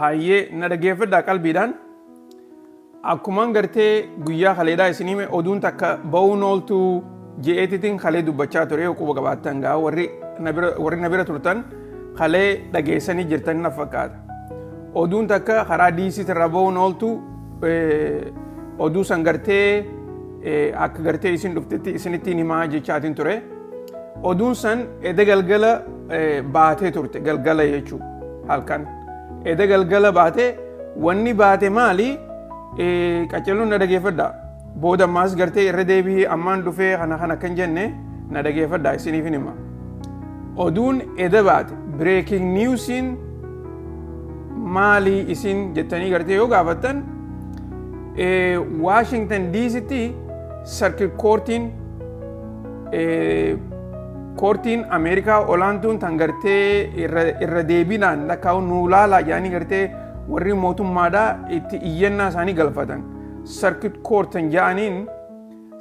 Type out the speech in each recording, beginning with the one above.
Hayyee, na dhageeffadhaa qalbiidhaan. Akkumaan gartee guyyaa kaleedhaa isin hime, oduun takka ba'uun ooltuu je'eetitiin kalee dubbachaa ture. Quba qabaattan gaa, warri na bira turtan kalee dhageessanii jirtan na fakkaata. Oduun takka karaa diisii irraa ba'uun ooltu, oduu san gartee akka gartee isin dhuftetti isinittiin himaa jechaatiin ture. Oduun san eda galgala baatee turte, galgala jechuu halkan. Eda galgala baatee, wanni baate maali? Qaceelloon na dhageeffadha. Booda ammaas gartee irra deebii ammaan dhufee kana kana kan jenne, na dhageeffadha, isiniif hima. Oduun eda baate, breaking newsiin maali isin jettanii gartee yoo gaafattan, Washington DCtti circuit courtiin, courtiin Ameerikaa olaantuun tan gartee irra deebiidhaan lakkaa'u nuu laalaa jedhanii gartee warri mootummaadhaa itti iyyannaa isaanii galfatan. Circuit courtan jedhaniin,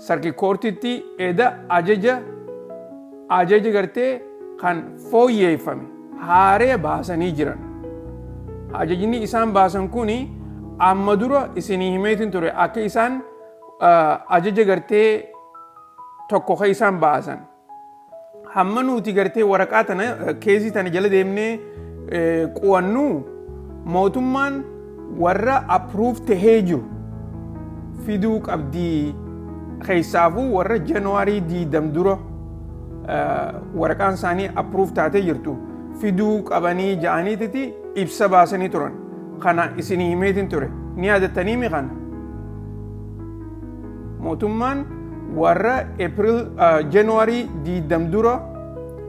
circuit courtitti eda ajaja gartee kan fooyyeeffame haaree baasanii jiran. Ajajni isaan baasan kuni amma dura isinii himeetiin ture, akka isaan ajaja gartee tokko ka isaan baasan. Hamma nuti gartee waraqaa tana, case tana jala deemnee qu'annu, mootummaan warra approve tahee jiru fiduu qabdii, keessaafuu warra January 20 dura waraqaan isaanii approve taatee jirtu fiduu qabanii ja'aniititi ibsa baasanii turan. Kana isinii himeetiin ture. Ni yaadattanii mi kana? Mootummaan warra April, January 20 dura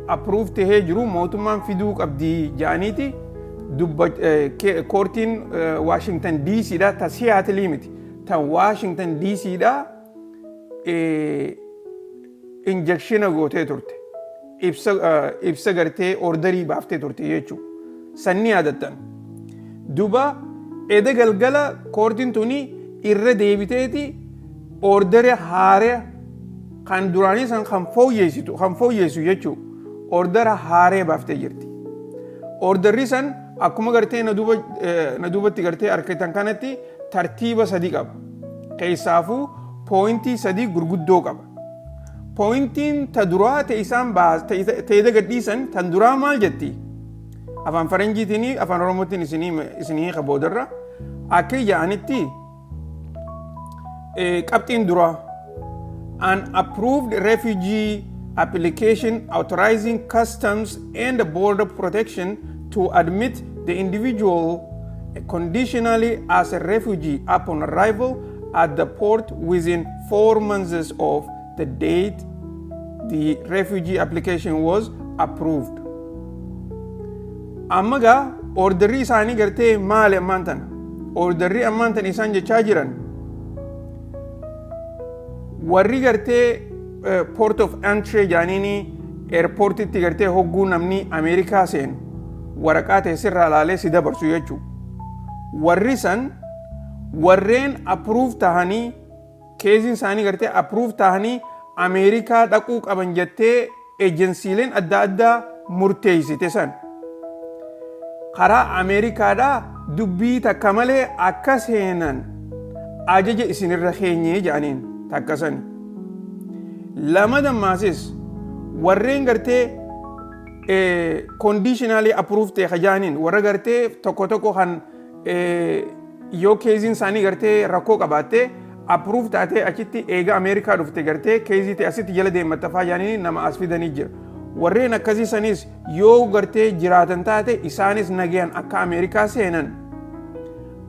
approve tahee jiru mootummaan fiduu qabdii ja'aniiti courtiin Washington DC dha, ta Seattle miti, ta Washington DC dha, injunction gootee turte. Ibsa gartee orderii baaftee turte jechuudha. Sanni yaadattan. Duba eda galgala courtiin tuni irra deebiteeti order haaree kan duraanii san kan fooyyeessitu, kan fooyyeessu jechuudha. Order haaree baaftee jirti. Orderri san akkuma gartee na duubatti gartee argitan kanatti tartiiba sadii qaba. Keessaafuu pointii sadii gurguddoo qaba. Pointiin ta duraa ta'e isaan ta'e gadhiisan tan duraa maal jetti? Afaan Faranjiitiin, Afaan Oromootiin isinii boodarra akka jedhanitti, qabxiin duraa, an approved refugee application authorizing Customs and Border Protection to admit the individual conditionally as a refugee upon arrival at the port within 4 months of the date the refugee application was approved. Amma gaa orderri isaanii gartee maali ammaan tana? Orderri ammaan tana isaan jechaa jiran, warri gartee port of entry jaaniini, airportitti gartee hogguu namni Ameerikaa seenu waraqaa ta'e sirraa laalee si dabarsu jechuudha. Warri san warreen approve tahanii, caseiin isaanii gartee approve tahanii Ameerikaa dhaquu qaban jettee agencyileen adda addaa murteessite san karaa Ameerikaadhaa dubbii takka malee akka seenan ajaja isinirra keenyee jedhaniin takka sani. Lama dammaasis warreen gartee conditionally approved ta'e kajaaniin, warra gartee tokko tokko kan yoo caseiin isaanii gartee rakkoo qabaatte approve taatee achitti eega Ameerikaa dhufte gartee case ta'e asitti jala deematta faa jaaniin nama as fidanii jira. Warreen akkasii sanis yoo gartee jiraatan taate, isaanis nagayaan akka Ameerikaa seenan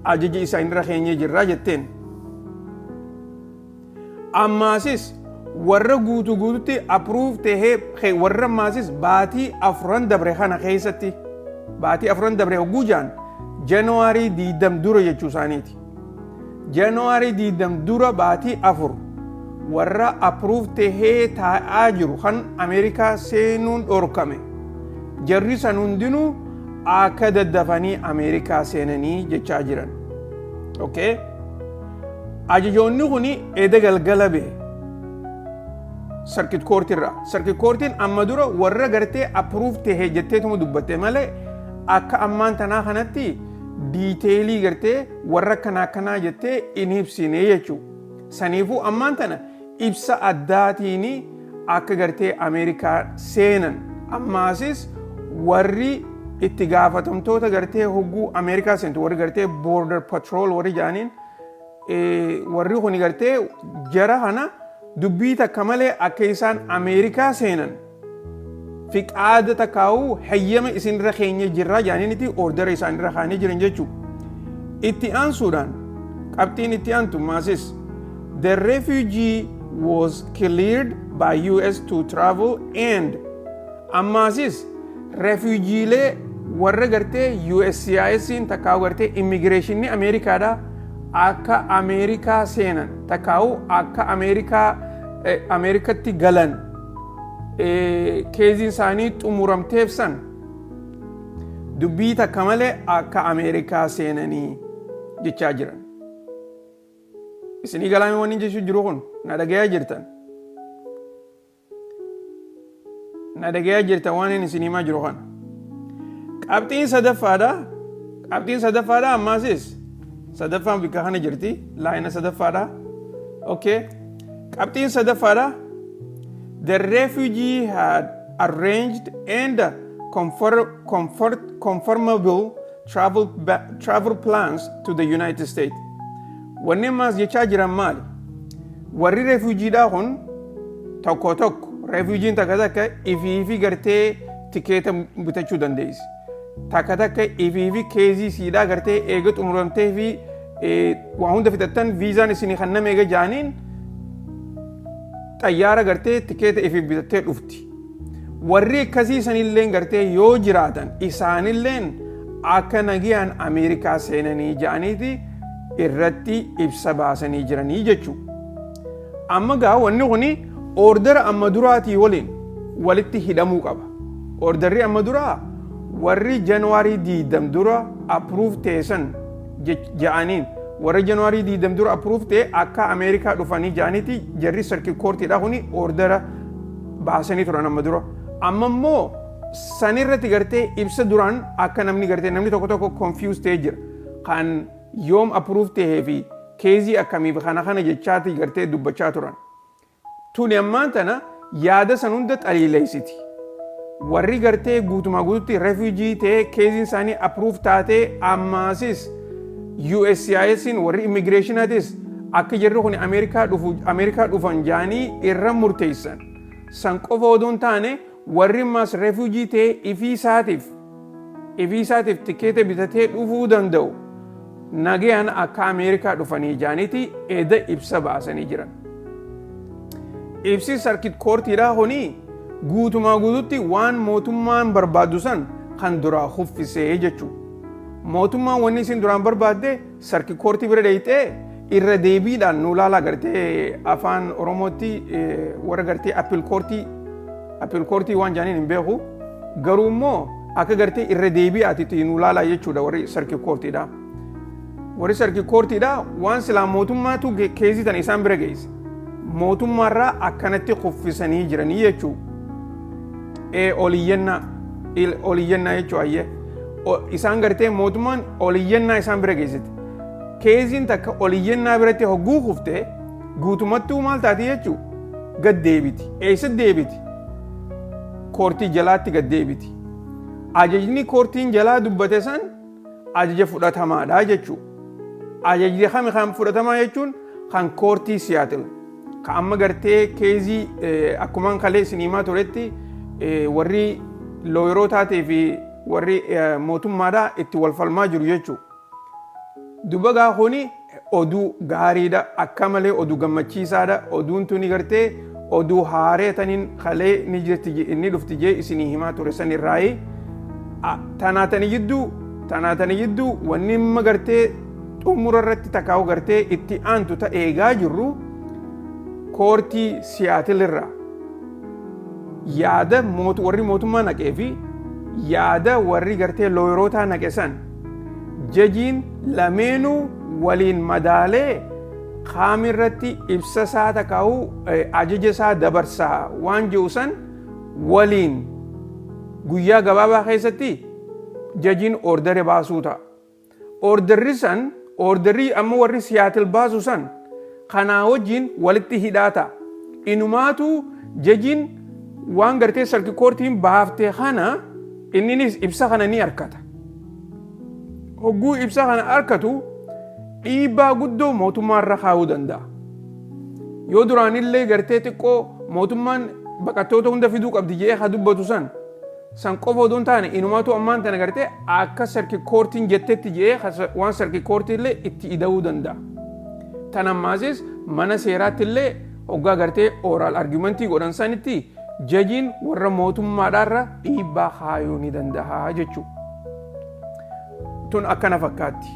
ajaja isaanirra keenyee jirraa jetteen. Ammaasis warra guutuu guututti approve tahee, warra ammaasis baatii 4 dabre kana keessatti, baatii 4 dabre hogguu jaan January 20 dura jechuu isaaniiti. January 20 dura baatii 4 warra approve tahee taa'aa jiru kan Ameerikaa seenuun dhorkame. Jarri san hundinuu akka daddafanii Ameerikaa seenanii jechaa jiran. Okay? Ajajoonni kuni eda galgala bee circuit courtirra. Circuit courtiin amma dura warra gartee approve tahee jetteetuma dubbatte malee akka ammaan tanaa kanatti Detail gartee warra akkanaa akkanaa jettee in ibsine jechuudha. Saniifuu ammaan tana ibsa addaatiin akka gartee Ameerikaa seenan, ammaasis warri itti gaafatamtoota gartee hogguu Ameerikaa seentu, warri gartee Border Patrol warri jedhaniin, warri kuni gartee jara kana dubbii takka malee akka isaan Ameerikaa seenan fiqaada takkaa'uu hayyama isinirra keenya jirraa jedhaniiniti order isaanirra kaanii jiran jechuudha. Itti aansuudhaan qabxiin itti aantu maasis the refugee was cleared by US to travel, and ammaasis refugeelee warra gartee USCIS'n takkaa'u gartee immigrationii Ameerikaadha akka Ameerikaa seenan takkaa'u akka Ameerikaa Ameerikatti galan caseiin isaanii xumuramteef san dubbii takka malee akka Ameerikaa seenanii jechaa jiran. Isinii galaame wanni jechuu jiru kun? Na dhagayaa jirtan? Na dhagayaa jirtan waan inni isin himaa jiru kana? Qabxiin sadaffaadha. Qabxiin sadaffaadha ammaasis. Sadaffaan bikka kana jirti. Line sadaffaadha. Okay. Qabxiin sadaffaadha. The refugee had arranged and confirmable travel plans to the United States. Wanni ammaas jechaa jiran maali? Warri refugeedhaa kun tokko tokko, refugeen takka takka ifii fi gartee tikeeta bitachuu dandeessi. Takka takka ifii fi case siidhaa gartee eega xumuramtee fi waa hunda fixattan, viizaan isinii kan nama eega jaaniin, xayyaara gartee tikeeta ifiif bitattee dhufti. Warri akkasii sanilleen gartee yoo jiraatan isaanilleen akka nagayaan Ameerikaa seenanii ja'aniiti irratti ibsa baasanii jiranii jechuudha. Amma gaa wanni kuni order amma duraatii waliin walitti hidhamuu qaba. Orderri amma duraa warri January 20 dura approve ta'e ja'aniin, warra January 20 dura approve ta'e akka Ameerikaa dhufanii ja'aniiti jarri circuit courtiidha kuni order baasanii turan amma dura. Amma immoo sanirratti gartee ibsa duraan akka namni gartee namni tokko tokko confuse ta'ee jira. Kan yoom approve ta'ee fi case akkamiif kana kana jechaati gartee dubbachaa turan. Tuni ammaan tana yaada san hunda xaliileessiti. Warri gartee guutumaa guututti refugee ta'ee caseiin isaanii approve taatee, ammaasis USCIS'n warri immigrationaatis akka jarri kun Ameerikaa dhufu Ameerikaa dhufan jaanii irra murteessan. San qofa odoo hin taane, warri ammaas refugee ta'ee ifii isaatiif tikeeta bitatee dhufuu danda'u nagayaan akka Ameerikaa dhufanii jaaniiti eda ibsa baasanii jiran. Ibsi circuit courtiidhaa kuni guutumaa guututti waan mootummaan barbaadu san kan duraa huffisee jechuudha. Mootummaan wanni isin duraan barbaadde circuit courtii bira deeyxee irra deebiidhaan nu ilaalaa, gartee afaan Oromootti warra gartee appeal courtii waan jaaniin hin beeku, garuu immoo akka gartee irra deebi'aatitti nu ilaalaa jechuudha warri circuit courtiidha. Warri circuit courtiidha waan silaa mootummaatu case tan isaan bira geesse. Mootummaarraa akkanatti kuffisanii jiranii jechuudha. Oliyyannaa oliyyannaa jechuu ayyee. Isaan gartee mootummaan oliyyannaa isaan bira geessite. Caseiin takka oliyyannaa biratti hogguu kuftee guutumattuu maal taati jechuu? Gad deebiti. Eessa deebiti? Courtii jalaatti gad deebiti. Ajajni courtiin jalaa dubbate san ajaja fudhatamaadha jechuu. Ajajni kami kan fudhatamaa jechuun kan courtii Seattle. Ka amma gartee case akkumaan kalee isin himaa turetti warri lawyerootaatii fi warri mootummaadhaa itti wal falmaa jiru jechuudha. Duba gaa kuni oduu gaariidha, akka malee oduu gammachiisaadha. Oduun tuni gartee oduu haaree taniin kalee ni jirti, inni dhufti jee isinii himaa ture san irraayi. Tanaatanii jidduu wanni imma gartee xumura irratti takkaa'u gartee itti aantu ta eegaa jirru courtii Seattle irraa yaada warri mootummaa naqee fi yaada warri gartee lawyerootaa naqe san judgeiin lameenuu waliin madaalee qaama irratti ibsa isaa takkaa'u ajaja isaa dabarsaa waan jiru san waliin guyyaa gabaabaa keessatti judgeiin order baasuu ta'a. Orderri san, orderrii amma warri Siyaatil baasu san kanaa wajjin walitti hidhaa ta'a. Inumaatu judgeiin waan gartee circuit courtiin baaftee kana inninis ibsa kana ni argata. Hogguu ibsa kana argatu dhiibbaa guddoo mootummaa irra kaa'uu danda'a. Yoo duraanillee gartee xiqqoo mootummaan baqattoota hunda fiduu qabdi jedhee haa dubbatu san, san qofa odoo hin taane, inumaatu ammaan tana gartee akka circuit courtiin jettetti jedhee waan circuit courtiillee itti ida'uu danda'a. Tan ammaasis mana seeraatti illee hoggaa gartee oral argumentii godhan sanitti judgeiin warra mootummaadhaarra dhiibbaa kaayuu ni danda'a jechuudha. Tun akkana fakkaatti.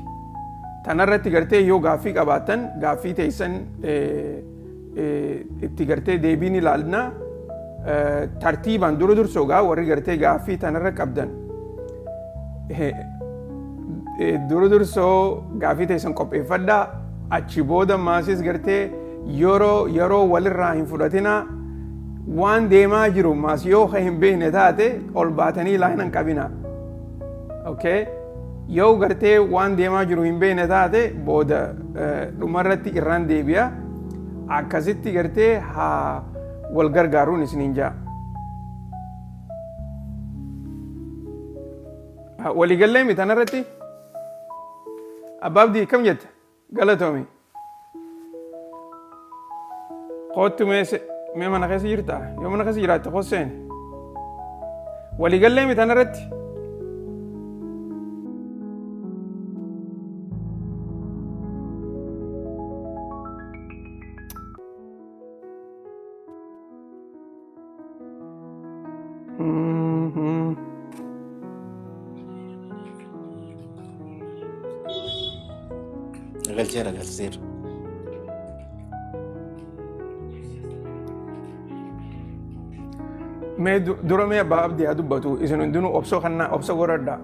Tanarratti gartee yoo gaaffii qabaattan, gaaffii teessan itti gartee deebiin ilaalna. Tartiibaan dura dursoo gaa warri gartee gaaffii tanarra qabdan, dura dursoo gaaffii teessan qopheeffadhaa. Achi booda maasis gartee yeroo walirraa hin fudhatinaa. Waan deemaa jiru maas yoo hin beekne taate ol baatanii line hin qabinaa. Okay? Yoo gartee waan deemaa jiru hin beekne taate booda dhumarratti irraan deebi'a. Akkasitti gartee haa wal gargaaruun isiniin jaa. Waliigallee mi tanarratti? Abbaabdii, kam jetta? Galatoomi. Kootu mee mana keessa jirta? Yoo mana keessa jiraatte kosseen. Waliigallee mi tanarratti? Galcheera, galcheera. Mee dura mee abbaa abdii haa dubbatu. Isin hundinuu obsoo kannaa obsa godhadhaa.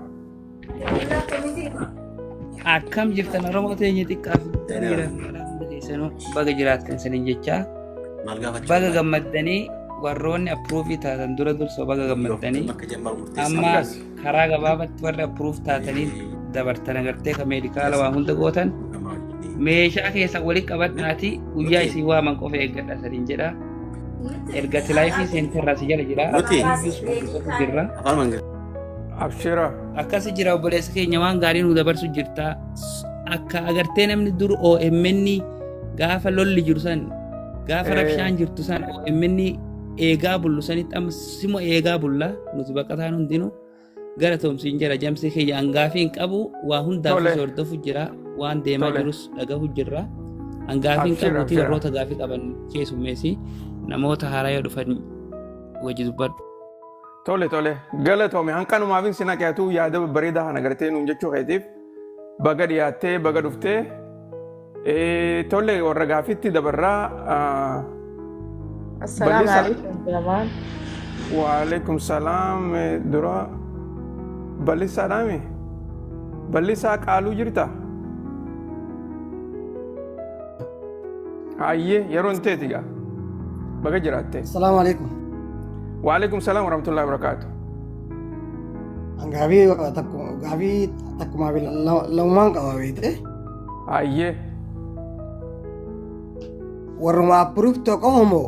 Akkam jirtan, Oromoo teenya xiqqaa fi dhiira keessanuu? Baga jiraattan isiniin jechaa. Maal gaafachuu? Baga gammaddanii. Warroonni approve taatan dura dursoo baga gammaddanii. Bakka jambaa murteessaa. Amma Akkas. karaa gabaabatti warri approve taatanii dabartan agartee ka medical waa hunda gootan meeshaa keessa walitti qabadhaati guyyaa isin waaman qofa eeggadha isiniin jedha. Erga live seenterraa si jala jira. Nuti. Guyyuus hordofatu jirra. Afaan mangaa. Abshira. Akkasi jira, obboleessa keenya, waan gaarii nu dabarsu jirta. Akka agartee namni dur OMN gaafa lolli jiru san, gaafa rabshaan jirtu san OMN eegaa bullu sanitti amma sima eegaa bulla nuti baqataan hundinuu. Gara toomsiin jira jamsi kiyya, hangaafii hin qabu, waa hundaaf Tole. si hordofu jira, waan deemaa Tole. jirus dhagahu jirra. Hangaafii hin Abshira, qabuuti abshira. warroota gaafii qaban keessummeessi, namoota haaraa yoo dhufan wajji dubbadhu. Tole, galatoome. Hanqanumaafin si naqeetu yaada babbareedaa kana gartee nuun jechuu keetiif baga dhiyaattee, baga dhuftee. Tole, warra gaafitti dabarraa. Assalaamu Bal'isa. alaikum Jamal. Waalaikum salaam. Dura bal'isaadhaami. Bal'isaa qaaluu jirta? Hayyee, yeroon teeti gaa. Baga jiraatte. Assalaamu alaikum. Waalaikum salaam warahmatullahi wabarakatuh. Gaafii takku, gaafii takkumaa fi lamumaan qaba beekte. Hayyee. Warruma approve ta'e qofa moo?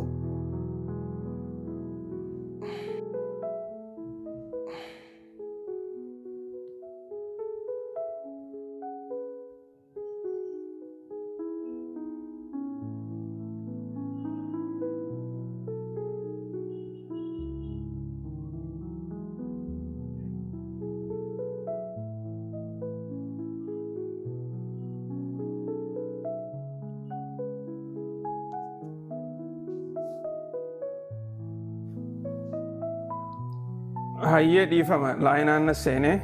Hayyee, dhiifama, lineaan na seenee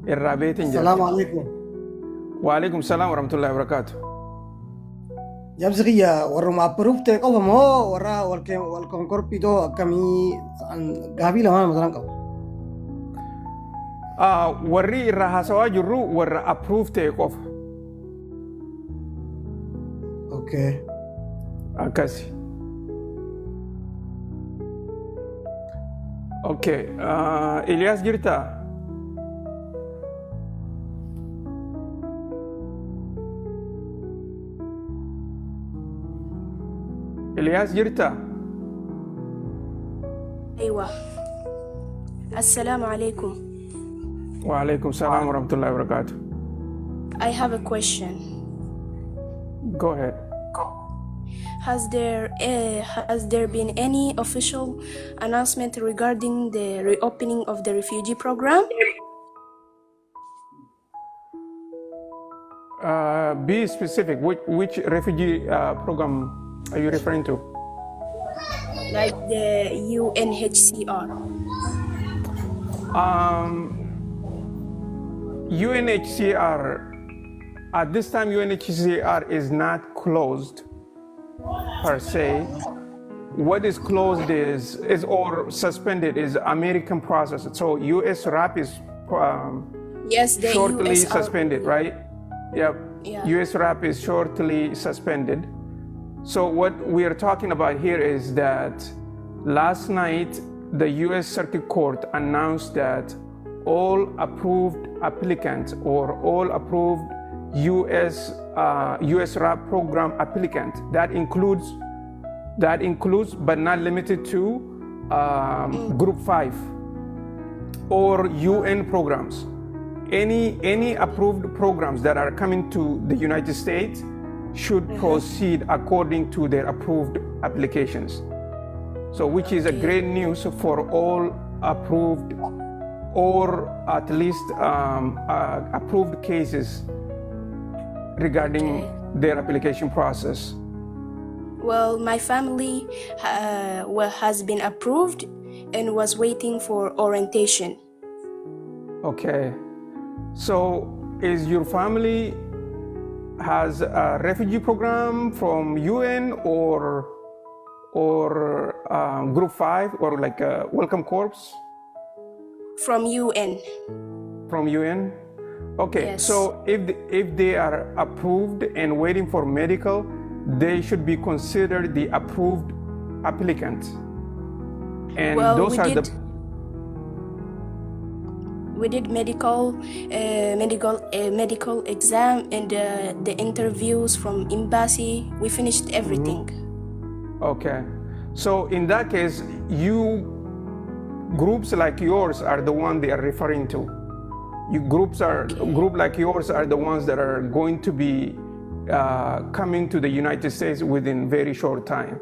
irraa beetiin jira. Assalaamu alaikum. Waalaikum salaam warahmatullahi wabarakatuh. Jamsi kiyya, warruma approve ta'e qofa moo warra wal konkorpitoo akkamii? Gaafii lamaan masalan qabu. Warri irraa haasawaa jirru warra approve ta'e qofa. Okay. Akkasi. Okay. Iliyaas jirtaa? Iliyaas, jirta? أيوة، السلام عليكم. وعليكم السلام ورحمة الله وبركاته. I have a question. Go ahead. Has there been any official announcement regarding the reopening of the refugee program? Be specific. Which refugee program are you referring to? Like the UNHCR. UNHCR, at this time, UNHCR is not closed per se. What is closed is or suspended is American process. So US RAP is Yes, the shortly USR. Suspended, right? Yep. Yeah. US RAP is shortly suspended. So what we are talking about here is that last night the US Circuit Court announced that all approved applicants or all approved US RAP program applicant, that includes but not limited to Group 5 or UN programs. Any approved programs that are coming to the United States should proceed according to their approved applications. So, which is a great news for all approved or at least approved cases regarding their application process. Well, my family well, has been approved and was waiting for orientation. Okay. So, is your family has a refugee program from UN or Group 5 or like a Welcome Corps? From UN. From UN? Okay. Yes. So if they are approved and waiting for medical, they should be considered the approved applicant. And Well, those we are did the we did medical exam and the interviews from embassy. We finished everything. Okay. So in that case, you groups like yours are the one they are referring to. You groups are group like yours are the ones that are going to be coming to the United States within very short time.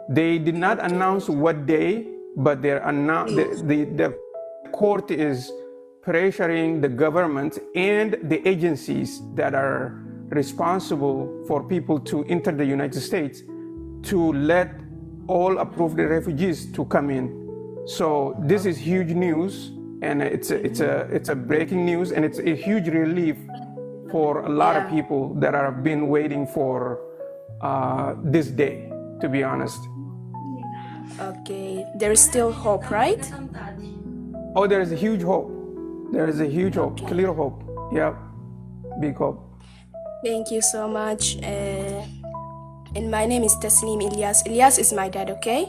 They did not announce what day, but they're the court is pressuring the government and the agencies that are responsible for people to enter the United States to let all approved refugees to come in. So this is huge news, and it's a breaking news, and it's a huge relief for a lot of people that have been waiting for this day. To be honest. Okay, there is still hope, right? Oh, there is a huge hope. There is a huge hope, clear hope. Yep, big hope. Thank you so much. And my name is Tasneem Ilyas. Ilyas is my dad, okay?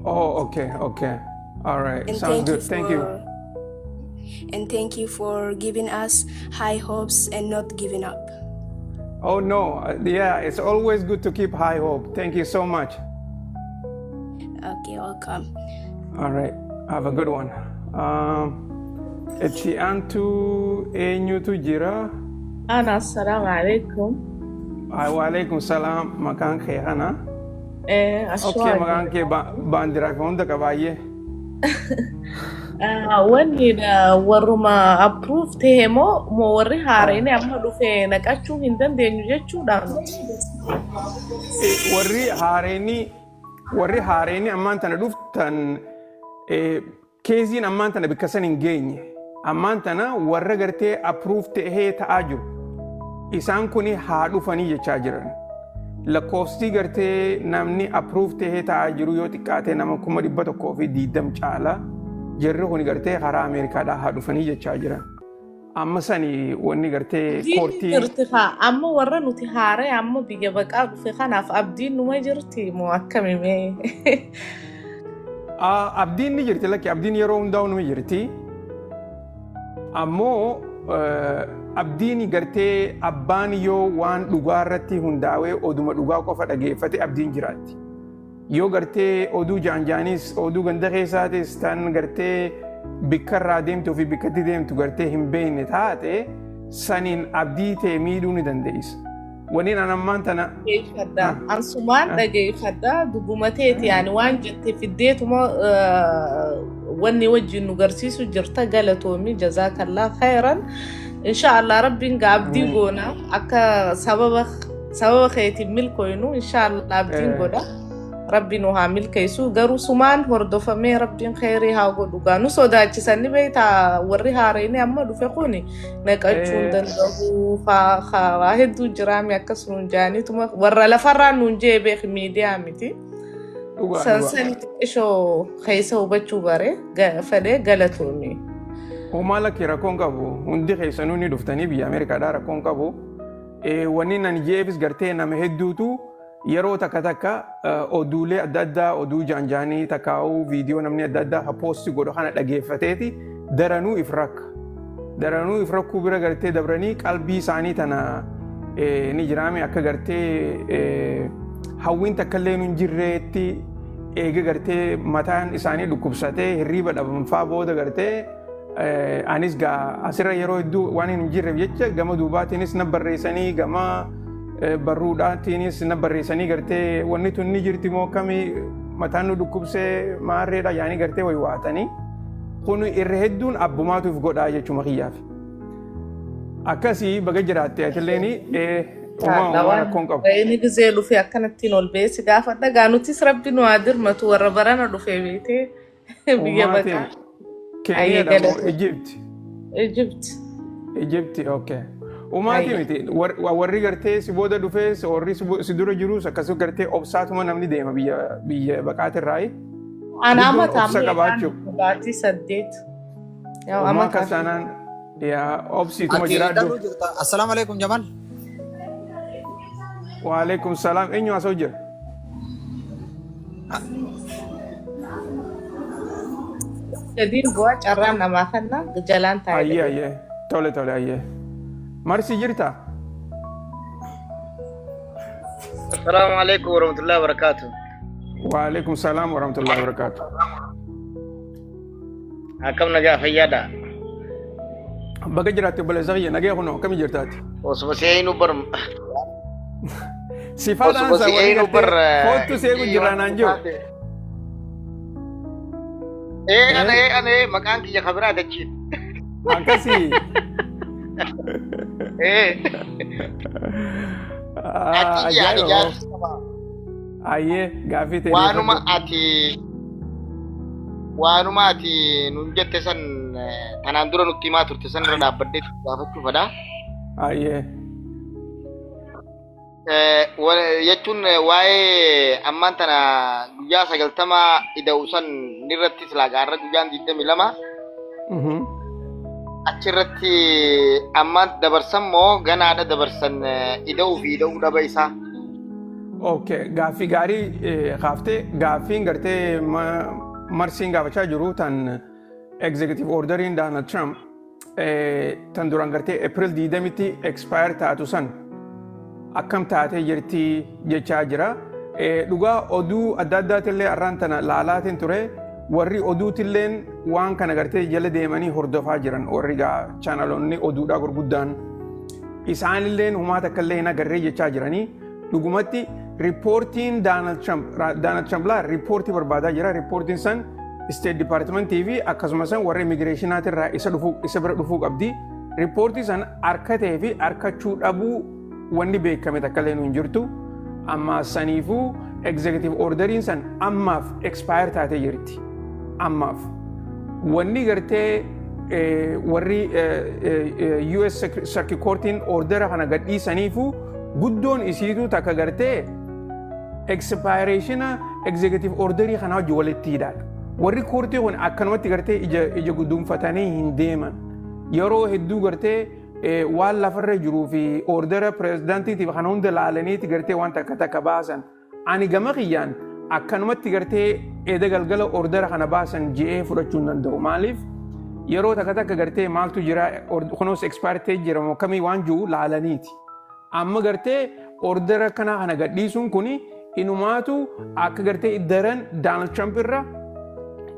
Oh, okay. All right, And sounds thank good. you Thank you. for and thank you for giving us high hopes and not giving up. Oh no, yeah, it's always good to keep high hope. Thank you so much. Okay, welcome. All right, have a good one. Itti aantu eenyutu jira? أنا، السلام عليكم. Waalaikum salaam. Maqaan kee kana? إيه. Okay, أشواق. Maqaan kee baandiraa fi hunda qabaayye. Wanni warruma approve ta'e moo warri haareen amma dhufe naqachuu hin dandeenyu jechuudha nuti? Warri haareeni ammaan tana dhuftan, keeziin ammaan tana bikka san hin geenye. Ammaan tana warra gartee approve ta'ee ta'aa jiru. Isaan kuni haa dhufanii jechaa jiran. Lakkoofsi gartee namni approve ta'ee ta'aa jiru yoo xiqqaate nama 120,000 caala. Jarri kuni gartee karaa Ameerikaadhaa haa dhufanii jechaa jiran. Amma sani wanni gartee Abdiin koortiin jirti haa, amma warra nuti haaree amma biyya baqaa dhufe kanaaf abdiin numa jirti moo akkami mee? Abdiin ni jirti, lakki, abdiin yeroo hundaa'u numa jirti. Ammoo abdiin gartee abbaan yoo waan dhugaa irratti hundaa'ee oduma dhugaa qofa dhageeffate abdiin jiraatti. Yoo gartee oduu jaanjaanis, oduu ganda keessaatis, tan gartee bikka irraa deemtuu fi bikkatti deemtu gartee hin beekne taate, saniin abdii ta'e miidhuu ni dandeessa. Waniin an ammaan tana Dhageeffadha. Ansumaan dhageeffadha. Dubbuma teeti yaani waan jette fiddeetuma wanni wajjin nu garsiisu jirta, galatoomi, jazaakallaa khayran. Insha Allah Rabbiin gaa abdii goona akka sababa keetiin milkooynu, insha Allah abdiin godha. Rabbi nu haa milkeessu, garuu sumaan hordofamee Rabbiin khayrii haa godhu. Gaa nu sodaachisan ni beektaa, warri haareen amma dhufe kuni naqachuu hin danda'u waa hedduu jiraame akkas nuun jaaniituma warra lafarraa nuun jee beek miidiyaa miti. Dhugaa San dhugaa. sani xiqqishoo keessa hubachuu bare fedhee, galatoomi. Homaa lakkee, rakkoon qabu. Hundi keessanuu ni dhuftanii biyya Ameerikaadhaa, rakkoon qabu. Wanni nan jeefis gartee nama hedduutu yeroo takka takka oduulee adda addaa, oduu jaanjaanii takkaa'uu, viidiyoo namni adda addaa post godhu kana dhageeffateeti daranuu if rakka. Daranuu if rakkuu bira gartee dabranii qalbii isaanii tana ni jiraame akka gartee hawwiin takka illee hin jirreetti eega gartee mataan isaanii dhukkubsatee hirriiba dhabanfaa booda gartee anis gaa asirra yeroo hedduu waan hin jirreef jecha gama duubaatiinis na barreessanii, gama barruudhaatiinis na barreessanii, gartee wanni tun ni jirti moo akkamii, mataan nu dhukkubsee maarreedha yaanii gartee wayi waatanii, kun irra hedduun abbumaatuuf godhaa jechuma kiyyaaf. Akkasii baga jiraatte atilleen uumaa uumaa rakkoon qabu. Inni gizee dhufe akkanattiin ol ba'ee si gaafadha. Gaa nutis Rabbi nu haa dirmatu, warra barana dhufe beetee biyya Uumaatiin baqaa. Ayyee, Keeniyaadha moo galatoom. Egypt? Egypt. Egypt, okay. Uumaatii Ayyee. miti, warri gartee si booda dhufees, warri si dura jirus akkasuma gartee obsaatuma namni deema biyya baqaatirraayi. Ana Guddoon amata obsa amma qabaachuu. Baatii 8. Yaa Uumaa amataa. akkas taanaan yaa obsiituma Ati jiraadhu. dhaluu jirta. Assalaamu alaikum, Jamal. Waalaikum salaam. Eenyu haasa'u jira? Gadiin bu'aa carraan namaa kanna jalaan taa'ee Ayyee dhageessa. ayyee. Tole tole, ayyee. Marsi jirta? Assalamu alaikum warahmatullahi wabarakatuh. Waalaikum salaam warahmatullahi wabarakatuh. Akkam, nagaa fayyaadha? Baga jiraatte obboleessa kiyya, nagee kunoo, akkamii jirtaati? Osuma si'eenu bar Sifaadhaan osuma sa warri si'eenu bar gartee koottu seequ jirraa naan jiru. Ee, ana ee, ana ee, maqaan kiyya kabiraa dachiin. Akkasii. Ee, ati yaani Ajaa'iba. gaaffii qaba. Ayyee, gaaffii ta'e Waanuma dhiyeeffadhu. Ati nun jette san, tanaan dura nutti himaa turte san irra dhaabbadhee gaafachuu fedha. Ayyee. Jechuun waa'ee ammaan tana guyyaa 90 ida'u san irratti silaa gaarra guyyaan 22 achirratti ammaan dabarsan moo ganaadha dabarsan, ida'uu fi ida'uu dhaba isaa? Okay, gaaffii gaarii kaaftee. Gaaffiin gartee marsiin gaafachaa jiru tan executive orderiin Donald Trump tan duraan gartee April 20tti expire taatu san akkam taatee jirti jechaa jira. Dhugaa oduu adda addaatillee arraan tana laalaatiin ture, warri oduutilleen waan kana gartee jala deemanii hordofaa jiran, warri gaa chaanaloonni oduudhaa gurguddaan isaanilleen humaa takka illee hin agarree jechaa jiranii. Dhugumatti riippoortiin Donald Trump, Donald Trump laa riippoortii barbaadaa jira. Riippoortiin san State Departmentii fi akkasumas san warra immigireeshinaatirraa isa dhufuu isa bira dhufuu qabdi. Riippoortii san harkatee fi harkachuu dhabuu wanni beekame takka illee nu hin jirtu. Amma saniifuu executive orderiin san ammaaf expire taatee jirti. Ammaaf. Wanni gartee warri US Circuit Courtiin ordera kana gadhiisaniifu guddoon isiitu takka gartee expiration executive orderii kana wajji walitti hidhaadha. Warri koortii kun akkanumatti gartee ija guduunfatanii hin deeman. Yeroo hedduu gartee waan lafarra jiruu fi ordera pirezidaantiitiif kana hunda laalaniiti gartee waan takka takka baasan. Ani gama kiyyaan akkanumatti gartee eda galgala ordera kana baasan je'ee fudhachuu hin danda'u. Maaliif, yeroo takka takka gartee maaltu jira, kunuus expire ta'ee jira moo kamii waan jiru laalaniiti. Amma gartee ordera kana gadhiisuun kuni Inumaatu akka gartee daran Donald Trump irra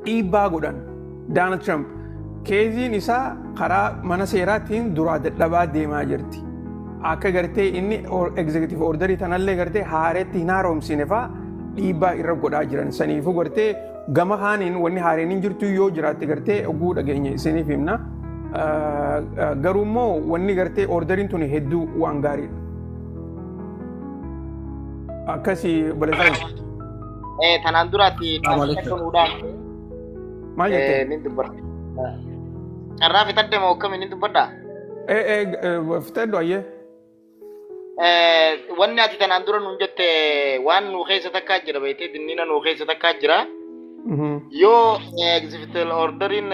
dhiibbaa godhan. Donald Trump caseiin isaa karaa mana seeraatiin duraa dadhabaa deemaa jirti. Akka gartee inni executive orderii tanallee gartee haareetti hin haaromsine faa dhiibbaa irra godhaa jiran. Saniifuu gartee gama kaaniin wanni haareen hin jirtu, yoo jiraatte gartee oguu dhageenya isiniif himna. Garuu immoo wanni gartee orderiin tuni hedduu waan gaariidha. Akkasii obboleessa. Tanaan duraatti Assalamu nuudhaan Maal jettee? Nin dubbadha. Carraa fitadde moo akkami, nin dubbadha? Fitadhu, ayyee. Wanni ati tanaan dura nuun jette waan nuu keessa takkaa jira beektee, dinnina nuu keessa takkaa jira. Yoo executive orderiin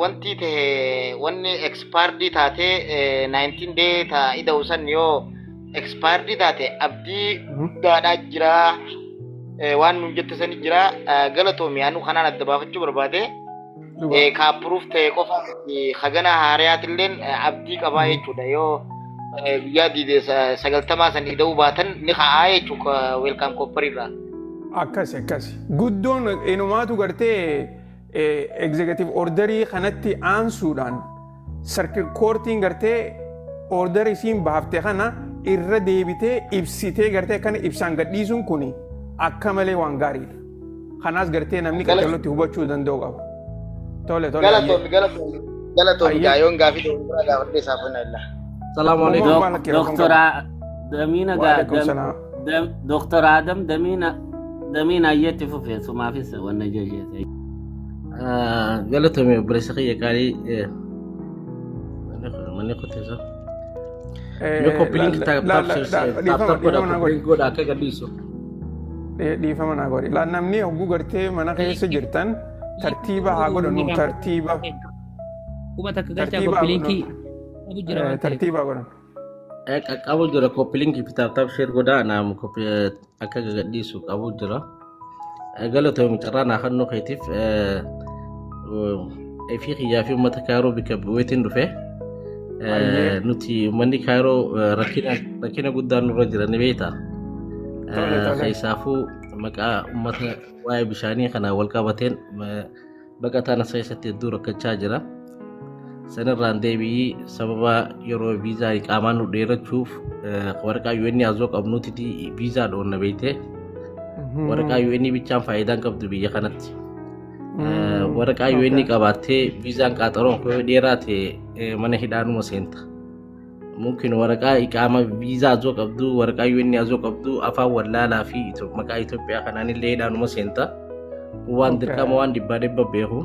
wanti ta'e, wanni expired taatee 19 day ta ida'u san yoo expired taate, abdii guddaadhaa jira, waan nuun jette sani jira. Galatoomi, anu kanaan adda baafachuu barbaade. Ka approve ta'e qofa, hagana haariyaatilleen abdii qabaa jechuudha. Yoo guyyaa diide 90 san ida'uu baatan ni ka'aa jechuudha Welcome Corps irraa. Akkasi. Guddoon inumaatu gartee executive orderii kanatti aansuudhaan circuit courtiin gartee orderii isiin baafte kana irra deebitee ibsitee gartee akkana ibsaan gadhiisuun kun akka malee waan gaariidha. Kanaas gartee namni qaccalootti hubachuu danda'u qaba. Tole. Galatoomi, galatoomi. Galatoomi, gaayoon gaafii doonii gaafadhee isaaf hojii illaa. Salaamu alaikum. Doctor Damiina. Waalaikum salaam. Doctor Adam Damiina, Damiina ayyeetti fufe, sumaafis wanna jejeete. Galatoomi obboleessa kiyya qaalii, manni qoteessa. Yoo copy link tap tap tap godha, copy link godha akka gadhiisu. Dhiifama naa godhi. Laan namni hogguu gartee mana keessa jirtan tartiiba haa godhannu, tartiiba. 1000 galchaa, copy linkii qabu jira waan ta'eef. Tartiiba godhan. Qaqqabu jira, copy linkii fi tap tap share godhaa, naam copy akka gadhiisu qabu jira. Galatoomi carraa naa kennuu keetiif, fi kiyyaa fi uummata Kaayiroo bikka bu'eetiin dhufe. Nuti uummanni Kaayiroo rakkina guddaan nurra jira ni beekta. Keessaafuu maqaa uummata waa'ee bishaanii kana wal qabateen baqataan as keessatti hedduu rakkachaa jira. Sanirraan deebi'ii sababa yeroo viizaa qaamaan nu dheerachuuf waraqaa UN azoo qabnuuti viizaa dhoonna beektee. Waraqaa UN bichaan faayidaan qabdu biyya kanatti. Waraqaa UN qabaattee viizaan qaaxaroon koo dheeraa ta'e mana hidhaanuma seenta. Mungkin waraqaa iqaama viizaa azoo qabdu, waraqaa UN azoo qabdu, afaan wallaalaa fi maqaa Itoophiyaa kanaan illee hidhaanuma seenta. Waan dirqama waan dhibbaa dhibba beeku.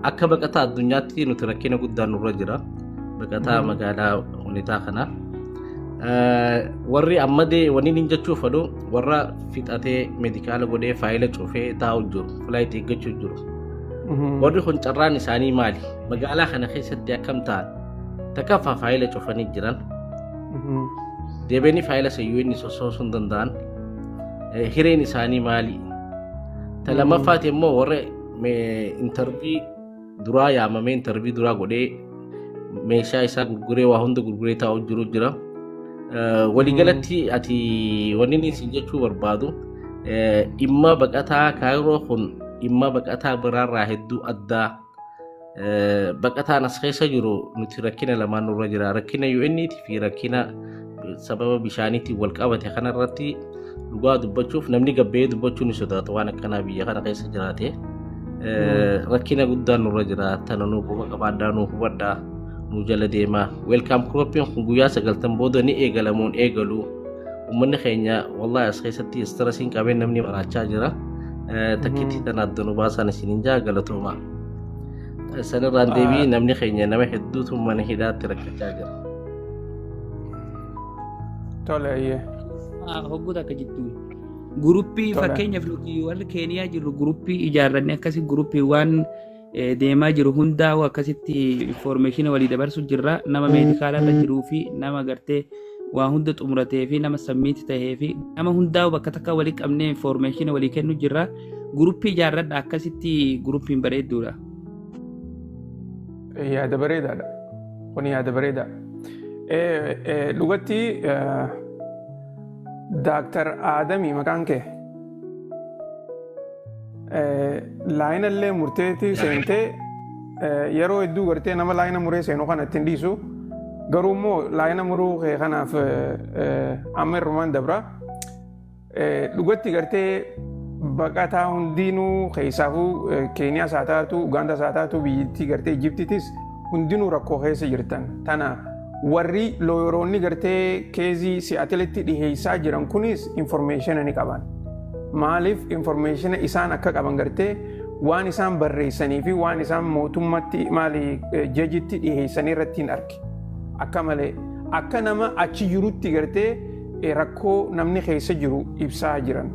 Akka baqataa addunyaatti nuti rakkina guddaan nurra jira. Baqataa magaalaa hunetaa kana. Warri ammadee wanni inni jechuu fedhu, warra fixatee medical godhee faayila cufee taa'u jiru, flight eeggachuu jiru. Warri kun carraan isaanii maali? Magaalaa kana keessatti akkam ta'an? Takkaffaa faayila cufanii jiran. Deebianii faayila sayyuu inni sossoosuu hin danda'an. Hireen isaanii maali? Ta lammaffaati immoo warra interview duraa yaamamee interview duraa godhee meeshaa isaa gurguree, waa hunda gurguree taa'u jiru jira. Waliigalatti ati wanni inni isin jechuu barbaadu, dhimma baqataa Kaayiroo kun dhimma baqataa biraarraa hedduu addaa. Baqataan as keessa jiru nuti rakkina lamaan nurra jira. Rakkina UN fi rakkina sababa bishaaniitiin wal qabate kanarratti dhugaa dubbachuuf namni gabbee dubbachuu ni sodaata waan akkanaa biyya kana keessa jiraate. Rakkina guddaan nurra jira. Tana nuu quba qabaadhaa, nuu hubadhaa, nuu jala deemaa. Welcome Corpsiin kun guyyaa 90 booda ni eegalamuun eegalu. Uummanni keenya wallahi as keessatti stressiin qabeen namni maraachaa jira. Takkitti tana adda nu baasan isiniin jaa, galatooma. Sanirraan deebii namni keenya nama hedduutu mana hidhaatti rakkachaa jira. Tole, ayyee. Hogguu takka jidduun. Groupii fakkeenyaaf nuti warri Keeniyaa jirru groupii ijaarrannee akkasi groupii waan deemaa jiru hundaa'u akkasitti information walii dabarsu jirra. Nama medicalarra jiruu fi nama gartee waa hunda xumuratee fi nama submit tahee fi nama hundaa'u bakka takka walii qabnee information walii kennu jirra. Groupii ijaarradha, akkasitti groupiin bareedduudha. Yaada bareedaadha. Kun yaada bareedaa. Dhugatti Daaktar Aadamii maqaan kee. Laayinallee murteetii seentee yeroo hedduu gartee nama laayina muree seenu kana ittiin dhiisu, garuu immoo laayina muruu kee kanaaf amma irrumaan dabra. Dhugatti gartee baqataa hundinuu, keessaafuu Keeniyaas haa taatu, Ugaandaas haa taatu, biyyattii gartee Ijiptiitis, hundinuu rakkoo keessa jirtan. Tana warri lawyeroonni gartee case Seattleitti dhiheessaa jiran kunis information ni qaban. Maaliif information isaan akka qaban gartee waan isaan barreessanii fi waan isaan mootummatti maali judgeitti dhiheessanii irratti hin arge. Akka malee akka nama achi jirutti gartee rakkoo namni keessa jiru ibsaa jiran.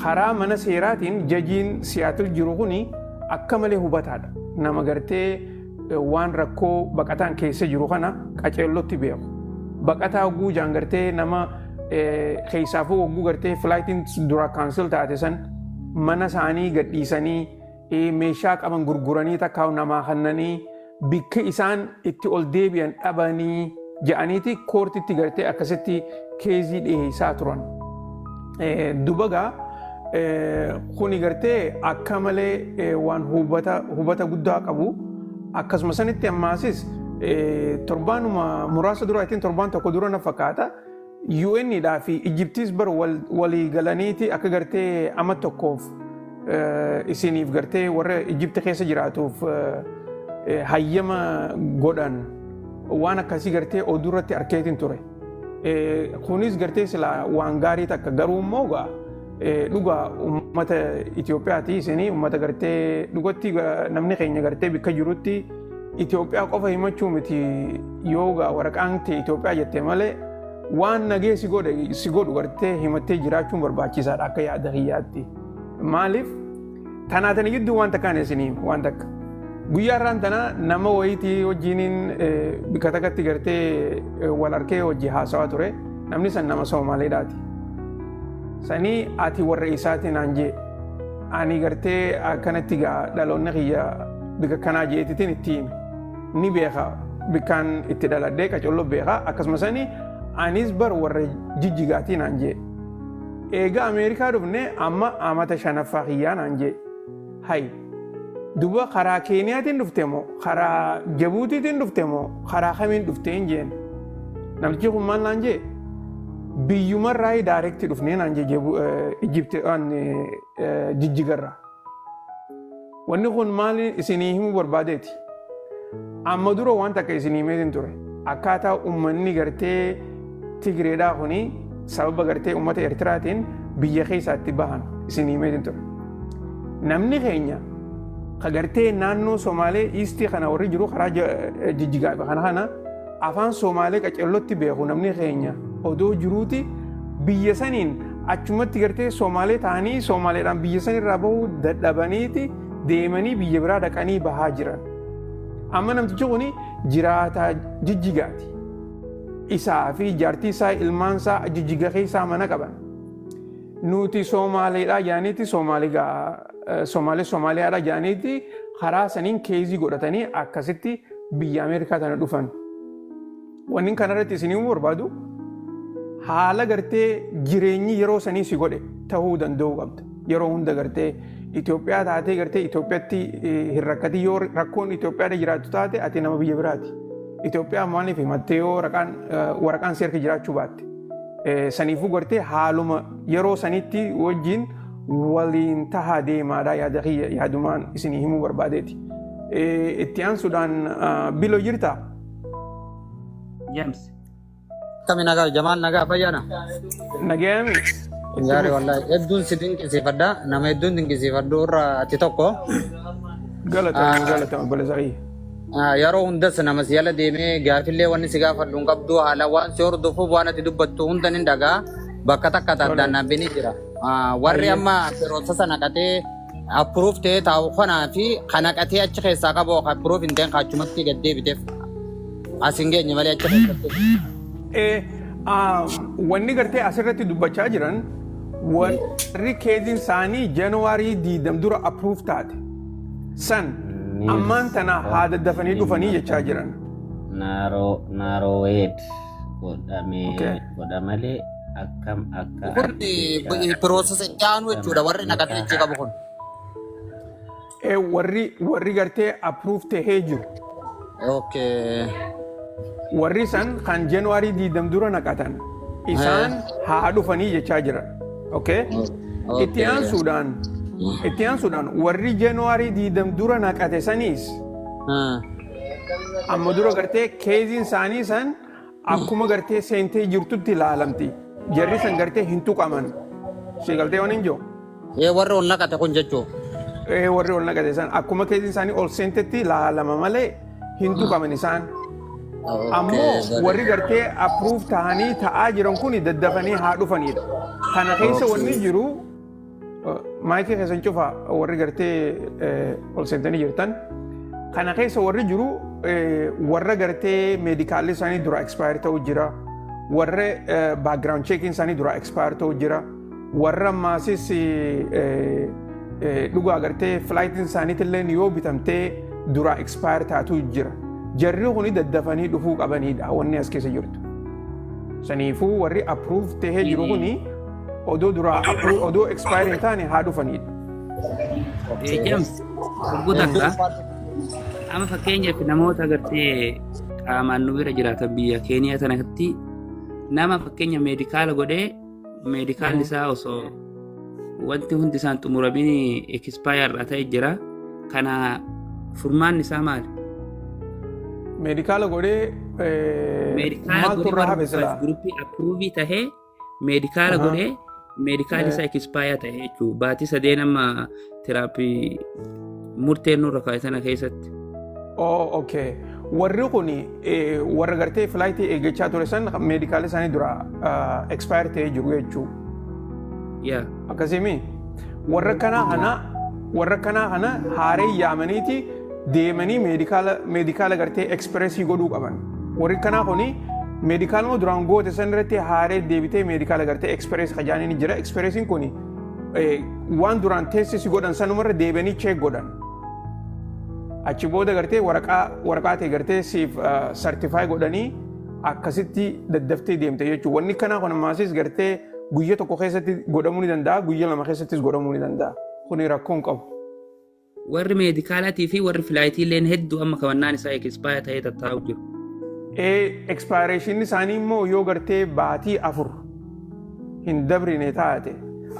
Karaa mana seeraatiin judgeiin Seattle jiru kuni akka malee hubataadha. Nama gartee waan rakkoo baqataan keessa jiru kana qaceellotti beeku. Baqataa hogguu jaan gartee nama keessaafuu hogguu gartee flightiin dura cancel taate san mana isaanii gadhiisanii, meeshaa qaban gurguranii, takkaa namaa kennanii, bikka isaan itti ol deebi'an dhabanii ja'aniiti courtitti gartee akkasitti case dhiheessaa turan. Dubagaa kuni gartee akka malee waan hubata guddaa qabu. Akkasuma sanitti ammaasis torbaanuma muraasa dura, ittiin torbaan tokko dura na fakkaata, UN dhaa fi Ijiptiis bar walii galaniiti akka gartee amma tokkoof isiniif gartee warra Ijipti keessa jiraatuuf hayyama godhan, waan akkasii gartee oduu irratti arkeetiin ture. Kunis gartee sila waan gaarii takka, garuu immoo gaa dhugaa uummata Itoophiyaati isinii uummata gartee dhugatti namni keenya gartee bikka jirutti Itoophiyaa qofa himachuu miti. Yoo gaa waraqaan ta'e Itoophiyaa jettee malee waan nagee si godhu gartee himattee jiraachuun barbaachisaadha akka yaada kiyyaatti. Maaliif tanaatanii gidduu waan takkaan isinii waan takka. Guyyaa irraan tana nama wayiitii wajjiniin bikka takkatti gartee wal arkee hojii haasawaa ture. Namni san nama Soomaaleedhaati. Sanii ati warra isaatiin naan jee. Ani gartee akkanatti gaa dhaloonni kiyya bikka kanaa jeetitiin itti hime. Ni beeka, bikkaan itti dhaladhee qacolloo beeka. Akkasuma sanii anis bar warra Jijjigaatii naan jee. Egaa Ameerikaa dhufne amma amata shanaffaa kiyyaa naan jee. Hay, duba karaa Keeniyaatiin dhufte moo karaa Jabuutiitiin dhufte moo karaa kamiin dhufte hin jeen. Namtichi kun maal naan jee? Biyyumarraa direct dhufnee naan jee, Ijipti Jijjigarraa. Wanni kun maal isinii himuu barbaadeeti? Amma dura waan takka isinii himeetiin ture. Akkaataa uummanni gartee Tigreedhaa kuni sababa gartee uummata Eertiraatiin biyya keessaatti bahan isinii himeetiin ture. Namni keenya ka gartee naannoo Somaalee Eastii kana warri jiru, karaa Jijjigaa kana afaan Somaalee qacellotti beeku, namni keenya odoo jiruuti biyya saniin achumatti gartee Somaalee ta'anii Somaaleedhaan biyya sanirraa bahuu dadhabaniiti deemanii biyya biraa dhaqanii bahaa jiran. Amma namtichi kuni jiraataa Jijjigaati. Isaa fi jaartii isaa, ilmaan isaa Jijjiga keessaa mana qaban. Nuti Somaaleedhaa jaaniiti, Somaalee Somaaliyaadhaa jaaniiti karaa saniin case godhatanii akkasitti biyya Ameerikaa tana dhufan. Wanni kanarratti isinii barbaadu, haala gartee jireenyi yeroo sanii si godhe ta'uu danda'uu qabda. Yeroo hunda gartee Itoophiyaa taatee gartee Itoophiyaatti hin rakkatin. Yoo rakkoon Itoophiyaadha jiraattu taate, ati nama biyya biraati. Itoophiyaa maaliif himattee yoo waraqaan si harka jiraachuu baatte? Saniifuu gartee haaluma yeroo sanitti wajjin waliin tahaa deemaadha, yaada kiyya yaadumaan isinii himuu barbaadeeti. Itti aansuudhaan Biloo jirtaa? James. Akkami, nagaa Jamaal, nagaa fayyaana? Nagayaami. Gaarii wallahi, hedduun si dinqisiifadha. Nama hedduun dinqisiifadhu irraa ati tokko. Galatama, galatama, obboleessa kiyya. Yeroo hundas nama si jala deemee gaafillee wanni si gaafadhu hin qabdu, haala waan si hordofuuf waan ati dubbattu hunda ni dhagaa, bakka takka addaan dhaabbanii jira. Warri amma processa naqatee approve ta'ee taa'u kanaa fi kan naqatee achi keessaa qabu approve hin ta'in kaachumatti gad deebiteef as hin geenye malee achi keessatti. Wanni gartee asirratti dubbachaa jiran, warri caseiin isaanii January 20 dura approve taate san ammaan tana haa daddafanii dhufanii jechaa jiran. Narrowed godhamee godha malee. Akkam akka Kun argichaa process itti aanu jechuudha warri naqatee achi qabu kun. Warri gartee approve tahee jiru. Okay. Warri san kan January 20 dura naqatan isaan haa dhufanii jechaa jiran. Okay? Itti aansuudhaan warri January 20 dura naqate saniis amma dura gartee caseiin isaanii san akkuma gartee seentee jirtutti ilaalamti. Jarri san gartee hin tuqaman. Si galtee waan hin jiru? Ee, warri ol naqate kun jechuudha. Ee, warri ol naqate san akkuma caseiin isaanii ol seentetti ilaalama malee hin tuqaman isaan. Ammoo warri gartee approve ta'anii ta'aa jiran kun daddafanii haa dhufanidha. Kana keessa wanni jiru, micii keessan cufa warri gartee ol seentanii jirtan. Kana keessa warri jiru warra gartee medicalli isaanii dura expire ta'uu jira. Warra background checking isaanii dura expire ta'uu jira. Warra maasis dhugaa gartee flightiin isaaniitillee yoo bitamtee dura expire taatu jira. Jarri kuni daddafanii dhufuu qabanidha wanni as keessa jirtu. Saniifuu warri approve tahee jiru kuni odoo dura odoo expire hin taane haa dhufanidha. James, lubbuu takka. Amma fakkeenyaaf namoota gartee qaamaan nu bira jiraatan biyya Keeniyaa tanatti, nama fakkeenya medical godhee, medicalli isaa osoo wanti hundi isaan xumuramin expire ta'e jira. Kana furmaanni isaa maali? Medical godhee Medical maaltu godhee irraa hafe warra silaa? Groupii approve tahee medical godhee, medicalli isaa expire ta'e jechuudha. Baatii 3 amma tiraappii murteen nurra kaa'e sana keessatti. Oh, okay. Warri kun warra gartee flightii eeggachaa ture san medicalli isaanii dura expire ta'ee jiru jechuudha. Yaa. Akkasimi warra kanaa kana haaree yaamaniiti deemanii medical gartee expressii godhuu qaban. Warri kanaa kuni medicaluma duraan goote san irratti haaree deebitee medical gartee express kajaanii ni jira. Expressiin kuni waan duraan teessisi godhan sanumarra deebianii check godhan. Achi booda gartee waraqaa ta'e gartee siif certify godhanii akkasitti daddaftee deemte jechuudha. Wanni kanaa kun ammasis gartee guyya tokko keessatti godhamuu ni danda'a, guyya 2 keessattis godhamuu ni danda'a. Kuni rakkoo hin qabu. Warri medicalaatii fi warri flightii illeen hedduu amma kabannaan isaa expire ta'ee tattaa'u jiru. Expiration isaanii immoo yoo gartee baatii 4 hin dabrine taate,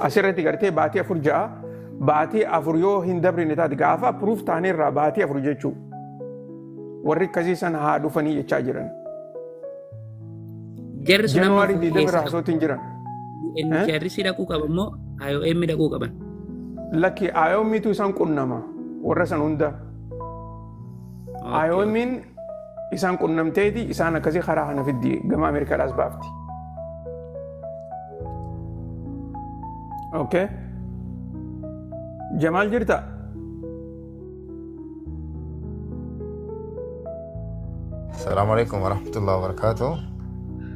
asirratti gartee baatii 4 ja'a, baatii 4 yoo hin dabrine taate, gaafa approve ta'anirraa baatii 4 jechuu, warri akkasii san haa dhufanii jechaa jiran. Jarri sun amma January 20 irraa haasootti hin jiran. UNHCR dhaquu qaban moo IOM dhaquu qaban? Lakki, IOMitu isaan qunnama warra san hunda. IOMiin isaan qunnamteeti isaan akkasii karaa kana fiddi, gama Ameerikaadhaas baafti. Okay. Jamaal, jirta? السلام عليكم ورحمة الله وبركاته.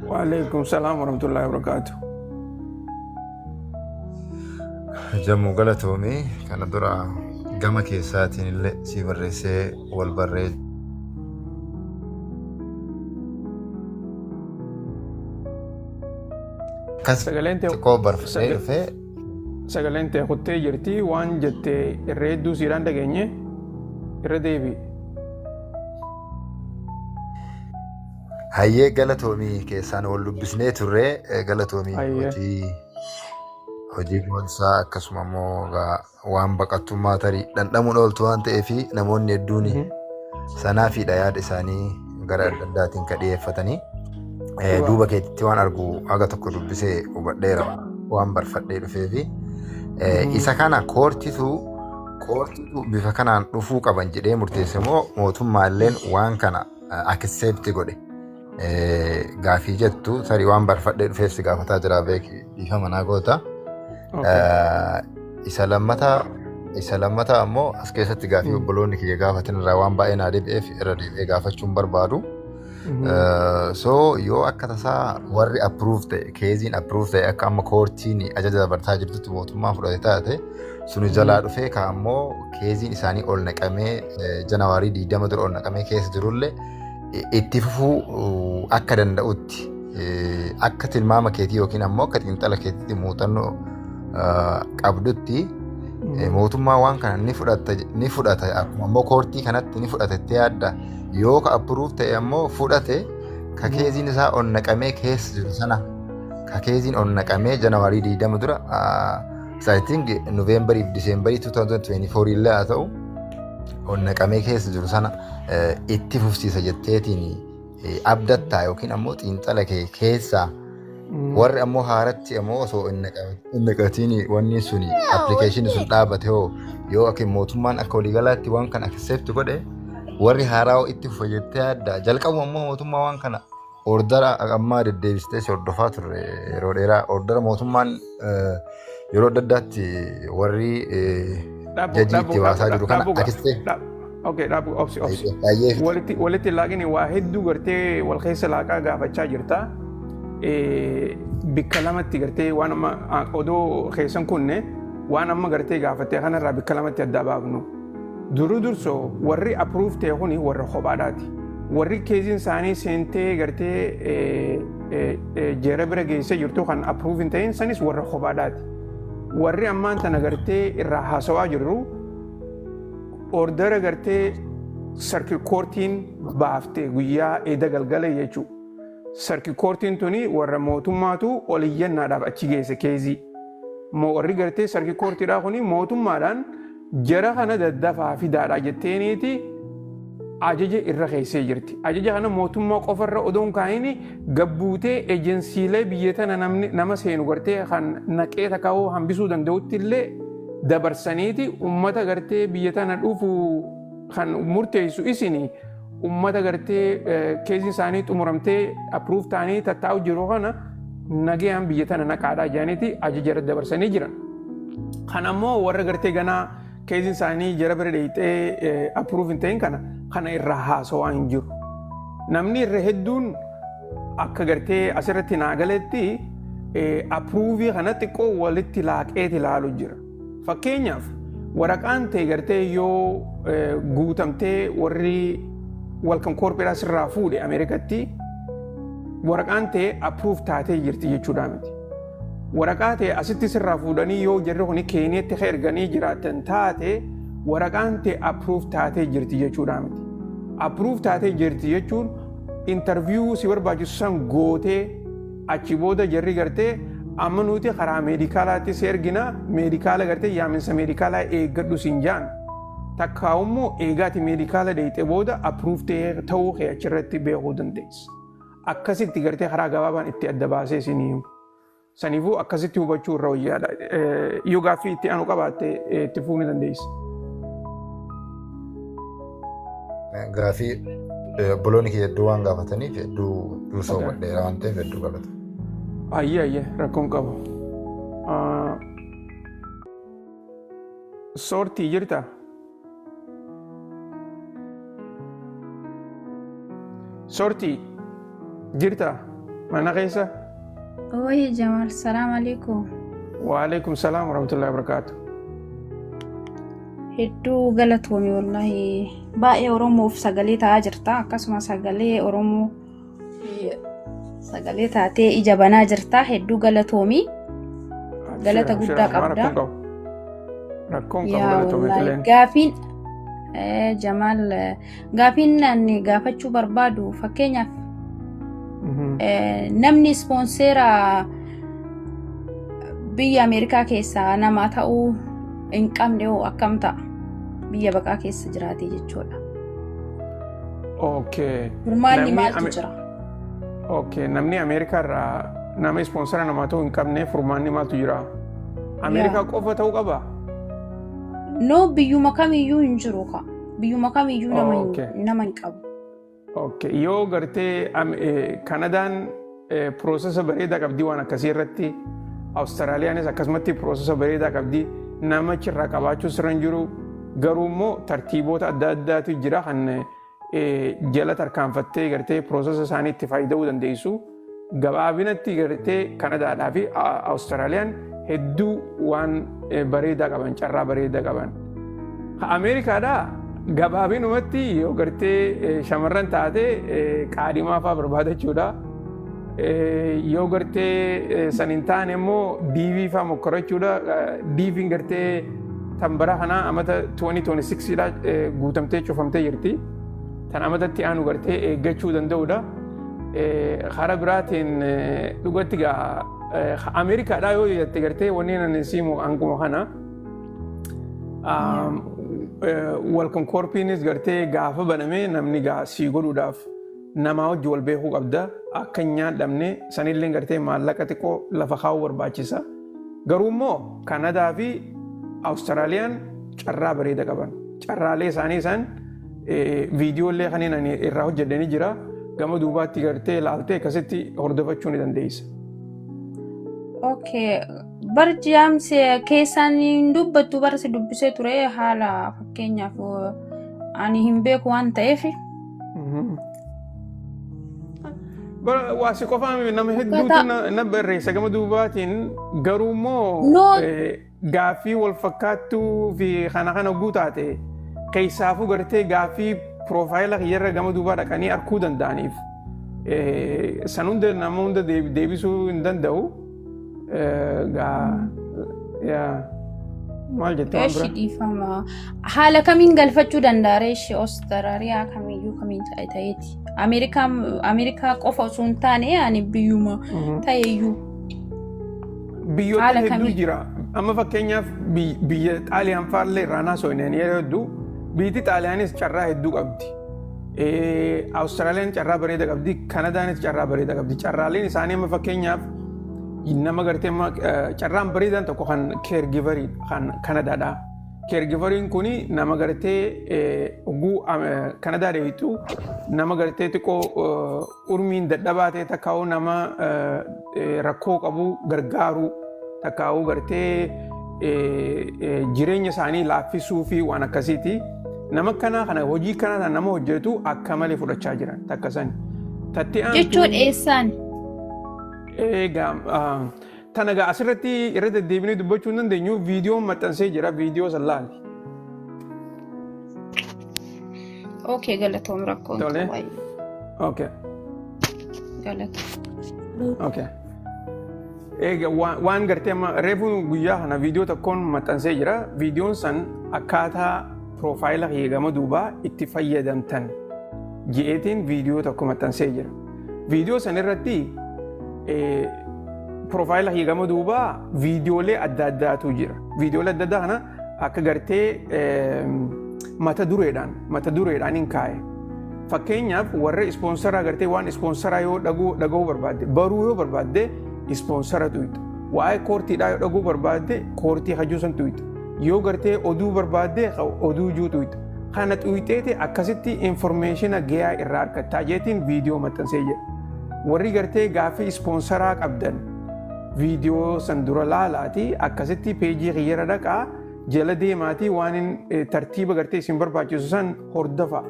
وعليكم السلام ورحمة الله وبركاته. Jammuu, galatoomii. Kana dura gama keessaatiin illee si barreessee wal barree akkas Sagaleen ta'e xiqqoo barfadhee dhufee. Sagaleen ta'e kuttee jirti, waan jette irra hedduu siidhaan dhageenye, irra deebi. Hayyee, galatoomii. Keessaan wal dubbisnee turre, galatoomii. Hayyee. Hojii boonsaa, akkasuma immoo egaa waan baqattummaa tarii dhandhamuun ooltu waan ta'eef, namoonni hedduun sanaafiidha yaada isaanii gara adda addaatiin ka dhiyeeffatanii. Duuba keetitti waan argu haga tokko dubbisee hubadheera waan barfadhee dhufeefi. Isa kana courtitu bifa kanaan dhufuu qaban jedhee murteesse moo mootummaalleen waan kana accept godhe? Gaafii jettu tarii waan barfadhee dhufeef si gaafataa jira, beeki, dhiifama naa goota. Isa lammataa ammoo as keessatti gaafii obboloonni kiyya gaafatan irraa waan baay'ee naa deebi'eef irra deebi'ee gaafachuun barbaadu. So yoo akka tasaa warri approve ta'e, caseiin approve ta'e, akka amma courtiin ajaja dabartaa jirtutti mootummaan fudhate taate, suni jalaa dhufee ka ammoo caseiin isaanii ol naqamee January 20 dura ol naqamee keessa jirullee itti fufuu akka danda'utti. Akka tilmaama keetii yookiin ammoo akka xiinxala keetiitti muuxannoo qabdutti mootummaa waan kana ni fudhata, akkuma ammoo court kanatti ni fudhata itti yaadda? Yoo ka approve ta'e ammoo fudhate, ka caseiin isaa ol naqamee keessa jiru sana, ka caseiin ol naqamee January 20 dura, I think November fi December 2024 illee haa ta'u, ol naqamee keessa jiru sana itti fufsiisa jetteetiin abdattaa? Yookiin ammoo xiinxala kee keessaa warri ammoo haaratti ammoo osoo hin naqatiin wanni suni applicationni sun dhaabate hoo, yoo akka mootummaan akka waliigalaatti waan kana accept godhe, warri haaraa itti fufa jettee yaadda? Jalqabu ammoo mootummaa waan kana order ammaa deddeebistee si hordofaa turre yeroo dheeraa, order mootummaan yeroo adda addaatti warri jajii itti baasaa jiru kana akistee. Okay, dhaabu, obsi, obsi. Walitti walitti laaqini, waa hedduu gartee wal keessa laaqaa gaafachaa jirta. Bikka lamatti gartee waan amma odoo keessan kunne, waan amma gartee gaafattee kanarraa bikka lamatti adda baafnu. Duru dursoo warri approve ta'e kuni warra kophaadhaati. Warri caseiin isaanii seentee gartee jeera bira geessee jirtu kan approve hin ta'in sanis warra kophaadhaati. Warri ammaan tana gartee irraa haasawaa jirru order gartee circuit courtiin baafte guyyaa eeda galgala jechuudha. Circuit courtiin tuni warra mootummaatu ol iyyannaadhaaf achi geesse case. Warri gartee circuit courtiidhaa kuni mootummaadhaan jara kana daddafaa fidaadha jetteeniiti ajaja irra keessee jirti. Ajaja kana mootummaa qofarra odoo hin kaa'in gabbuutee ejensiilee biyya tana namni nama seenu gartee kan naqee takkaa'uu hambisuu danda'utti illee dabarsaniiti, ummata gartee biyya tana dhufu kan murteessu isini, ummata gartee caseiin isaanii xumuramtee approve ta'anii tattaa'u jiru kana nagayaan biyya tana naqaadhaa jedhaniiti ajaja irra dabarsanii jiran. Kan ammoo warra gartee ganaa caseiin isaanii jara bira dheeyxee approve hin ta'in kana irraa haasawaa hin jiru. Namni irra hedduun akka gartee asirratti naa galetti approve kana xiqqoo walitti laaqeeti ilaalu jira. Fakkeenyaaf, waraqaan ta'e gartee yoo guutamtee warri Welcome Corpsiidhaa sirraa fuudhe Ameerikatti, waraqaan ta'e approve taatee jirti jechuudha miti. Waraqaa ta'e asitti sirraa fuudhanii yoo jarri kun Keeniyaatti erganii jiraatan taate, waraqaan ta'e approve taatee jirti jechuudha miti. Approve taatee jirti jechuun interview si barbaachisu san gootee, achi booda jarri gartee amma nuti karaa medicalaatti si ergina, medical gartee yaaminsa medical eeggadhu siin jaan. Takkaa immoo eegaati medical dheeyxee booda approve ta'uu kee achirratti beekuu dandeessa. Akkasitti gartee karaa gabaabaan itti adda baasee isinii himu. Saniifuu akkasitti hubachuu irra wayyaadha. Yoo gaaffii itti aanu qabaatte itti fufuu ni dandeessa. Gaaffii obboloonni kee hedduu waan gaafataniif hedduu duusa hubadheera waan ta'eef hedduu galata. Ayyee, rakkoon qabu. Soortii jirta? Soortii jirta? Mana keessa? Oye Jamal, salaam alaikum. Waalaikum salaam warahmatullahi wabarakatuh. Hedduu galatoomi, wallahi baay'ee Oromoof sagalee ta'aa jirta, akkasuma sagalee Oromoo sagalee taatee ija banaa jirta. Hedduu galatoomi, galata guddaa qabda. Rakkoon qabu, Yaa galatoomi wallahi fileen. Gaafiin Jamaal, gaafiin ani gaafachuu barbaadu, fakkeenyaaf namni sponsor biyya Ameerikaa keessaa nama ta'uu hin qabne hoo akkam ta'a? Biyya baqaa keessa jiraate jechuudha. Furmaanni maaltu jira? Okay, namni Ameerikaa irraa nama sponsor namaa ta'uu hin qabne furmaanni maaltu jira? Ameerikaa qofa ta'uu qaba? No, biyyuma kamiyyuu hin jiru ka. Biyyuma kamiyyuu nama nama hin qabu. Okay, yoo gartee Kanadaan process bareedaa qabdi waan akkasii irratti, Awustiraaliyaanis akkasumatti process bareedaa qabdi, nama achirraa qabaachuu sirra hin jiru, garuu immoo tartiiboota adda addaatu jira kan jala tarkaanfattee gartee process isaanii itti fayyadamuu dandeessu. Gabaabinatti gartee Kanadaadhaa fi Awustiraaliyaan hedduu waan bareedaa qaban, carraa bareedaa qaban. Ameerikaadhaa gabaabinumatti yoo gartee shamarran taate qaadhimaa fa'aa barbaadachuudha. Yoo gartee san hin taane immoo DV faa mokkorachuudha. DV'n gartee tan bara kanaa amata 2026 dha guutamtee cufamtee jirti. Tan amatatti aanu gartee eeggachuu danda'udha. Karaa biraatiin dhugatti gaa Ameerikaadhaa yoo jette gartee wanni ani siimu hanguma kana. Welcome Corpsiinis gartee gaafa baname namni gaa sii godhuudhaaf namaa wajji wal beekuu qabda. Akka hin nyaadhamne sanillee gartee maallaqa xiqqoo lafa kaa'uu barbaachisa. Garuu immoo Kanadaa fi Awustiraaliyaan carraa bareeda qaban. Carraalee isaanii isaan viidiyoolee kanneen ani irraa hojjedhanii jira. Gama duubaatti gartee ilaaltee akkasitti hordofachuu ni dandeessa. Okay. Bar jaamsi keessaan hin dubbattu, bara si dubbisee ture haala fakkeenyaaf ani hin beeku waan ta'eef. Bara waa si qofaa miti, nama hedduutu na barreessa gama duubaatiin, garuu immoo No. Gaaffii wal fakkaattuu fi kana kana guutaate keessaafuu gartee gaaffii profile kiyyarra gama duubaa dhaqanii arkuu danda'aniif san hunda nama hunda deebisuu hin danda'u. Gaa yaa maal jette waan Eshi biraa? Dhiifama. Haala kamiin galfachuu danda'a reeshi Oostiraaliyaa kamiyyuu kamiin ta'e ta'eeti. Ameerikaa Ameerikaa qofa osoo hin taane ani biyyuma ta'eyyuu. Biyyoota Haala hedduu kamiin? jira. Amma fakkeenyaaf biyya Xaaliyaan faallee irraa naasoo yeroo hedduu biyyi Xaaliyaanis carraa hedduu qabdi. Awustiraaliyaan carraa bareeda qabdi. Kanadaanis carraa bareeda qabdi. Carraaleen isaanii amma fakkeenyaaf nama gartee amma carraan bareedaan tokko kan caregiverii kan Kanadaadha. Caregiveriin kuni nama gartee oguu Kanadaa deebitu nama gartee xiqqoo urmiin dadhabaa ta'e takkaa'uu nama rakkoo qabu gargaaruu takkaa'uu gartee jireenya isaanii laaffisuu fi waan akkasiiti. Nama akkanaa kana hojii kana nama hojjetu akka malee fudhachaa jiran takka sani. Tatti aantu Jechuun eessaan? Egaa tana gaa asirratti irra deddeebinee dubbachuu hin dandeenyu, viidiyoon maxxansee jira, viidiyoo san laali. Okay, galatoom, rakkoon Tole. qabu. Okay. Galatoom. Okay. Egaa waan gartee amma reefu guyyaa kana viidiyoo tokkoon maxxansee jira. Viidiyoon san akkaataa profile kiyya gama duubaa itti fayyadamtan je'eetiin viidiyoo tokko maxxansee jira. Viidiyoo san irratti profile kiyya gama duubaa viidiyoolee adda addaatu jira. Viidiyoolee adda addaa kana akka gartee mata dureedhaan hin kaa'e. Fakkeenyaaf warra sponsoraa gartee waan sponsoraa yoo dhaga'uu barbaadde, baruu yoo barbaadde, sponsora tuqxa. Waa'ee courtiidhaa yoo dhaga'uu barbaadde, courtii hajuu san tuqxa. Yoo gartee oduu barbaadde, oduu juu tuqxa. Kana tuqxeeti akkasitti information gahaa irraa argattaa jeetiin viidiyoo maxxansee jira. Warri gartee gaaffii sponsoraa qabdan viidiyoo san dura laalaati akkasitti peejii kiyyarra dhaqaa, jala deemaatii waan tartiiba gartee isin barbaachisu san hordofa.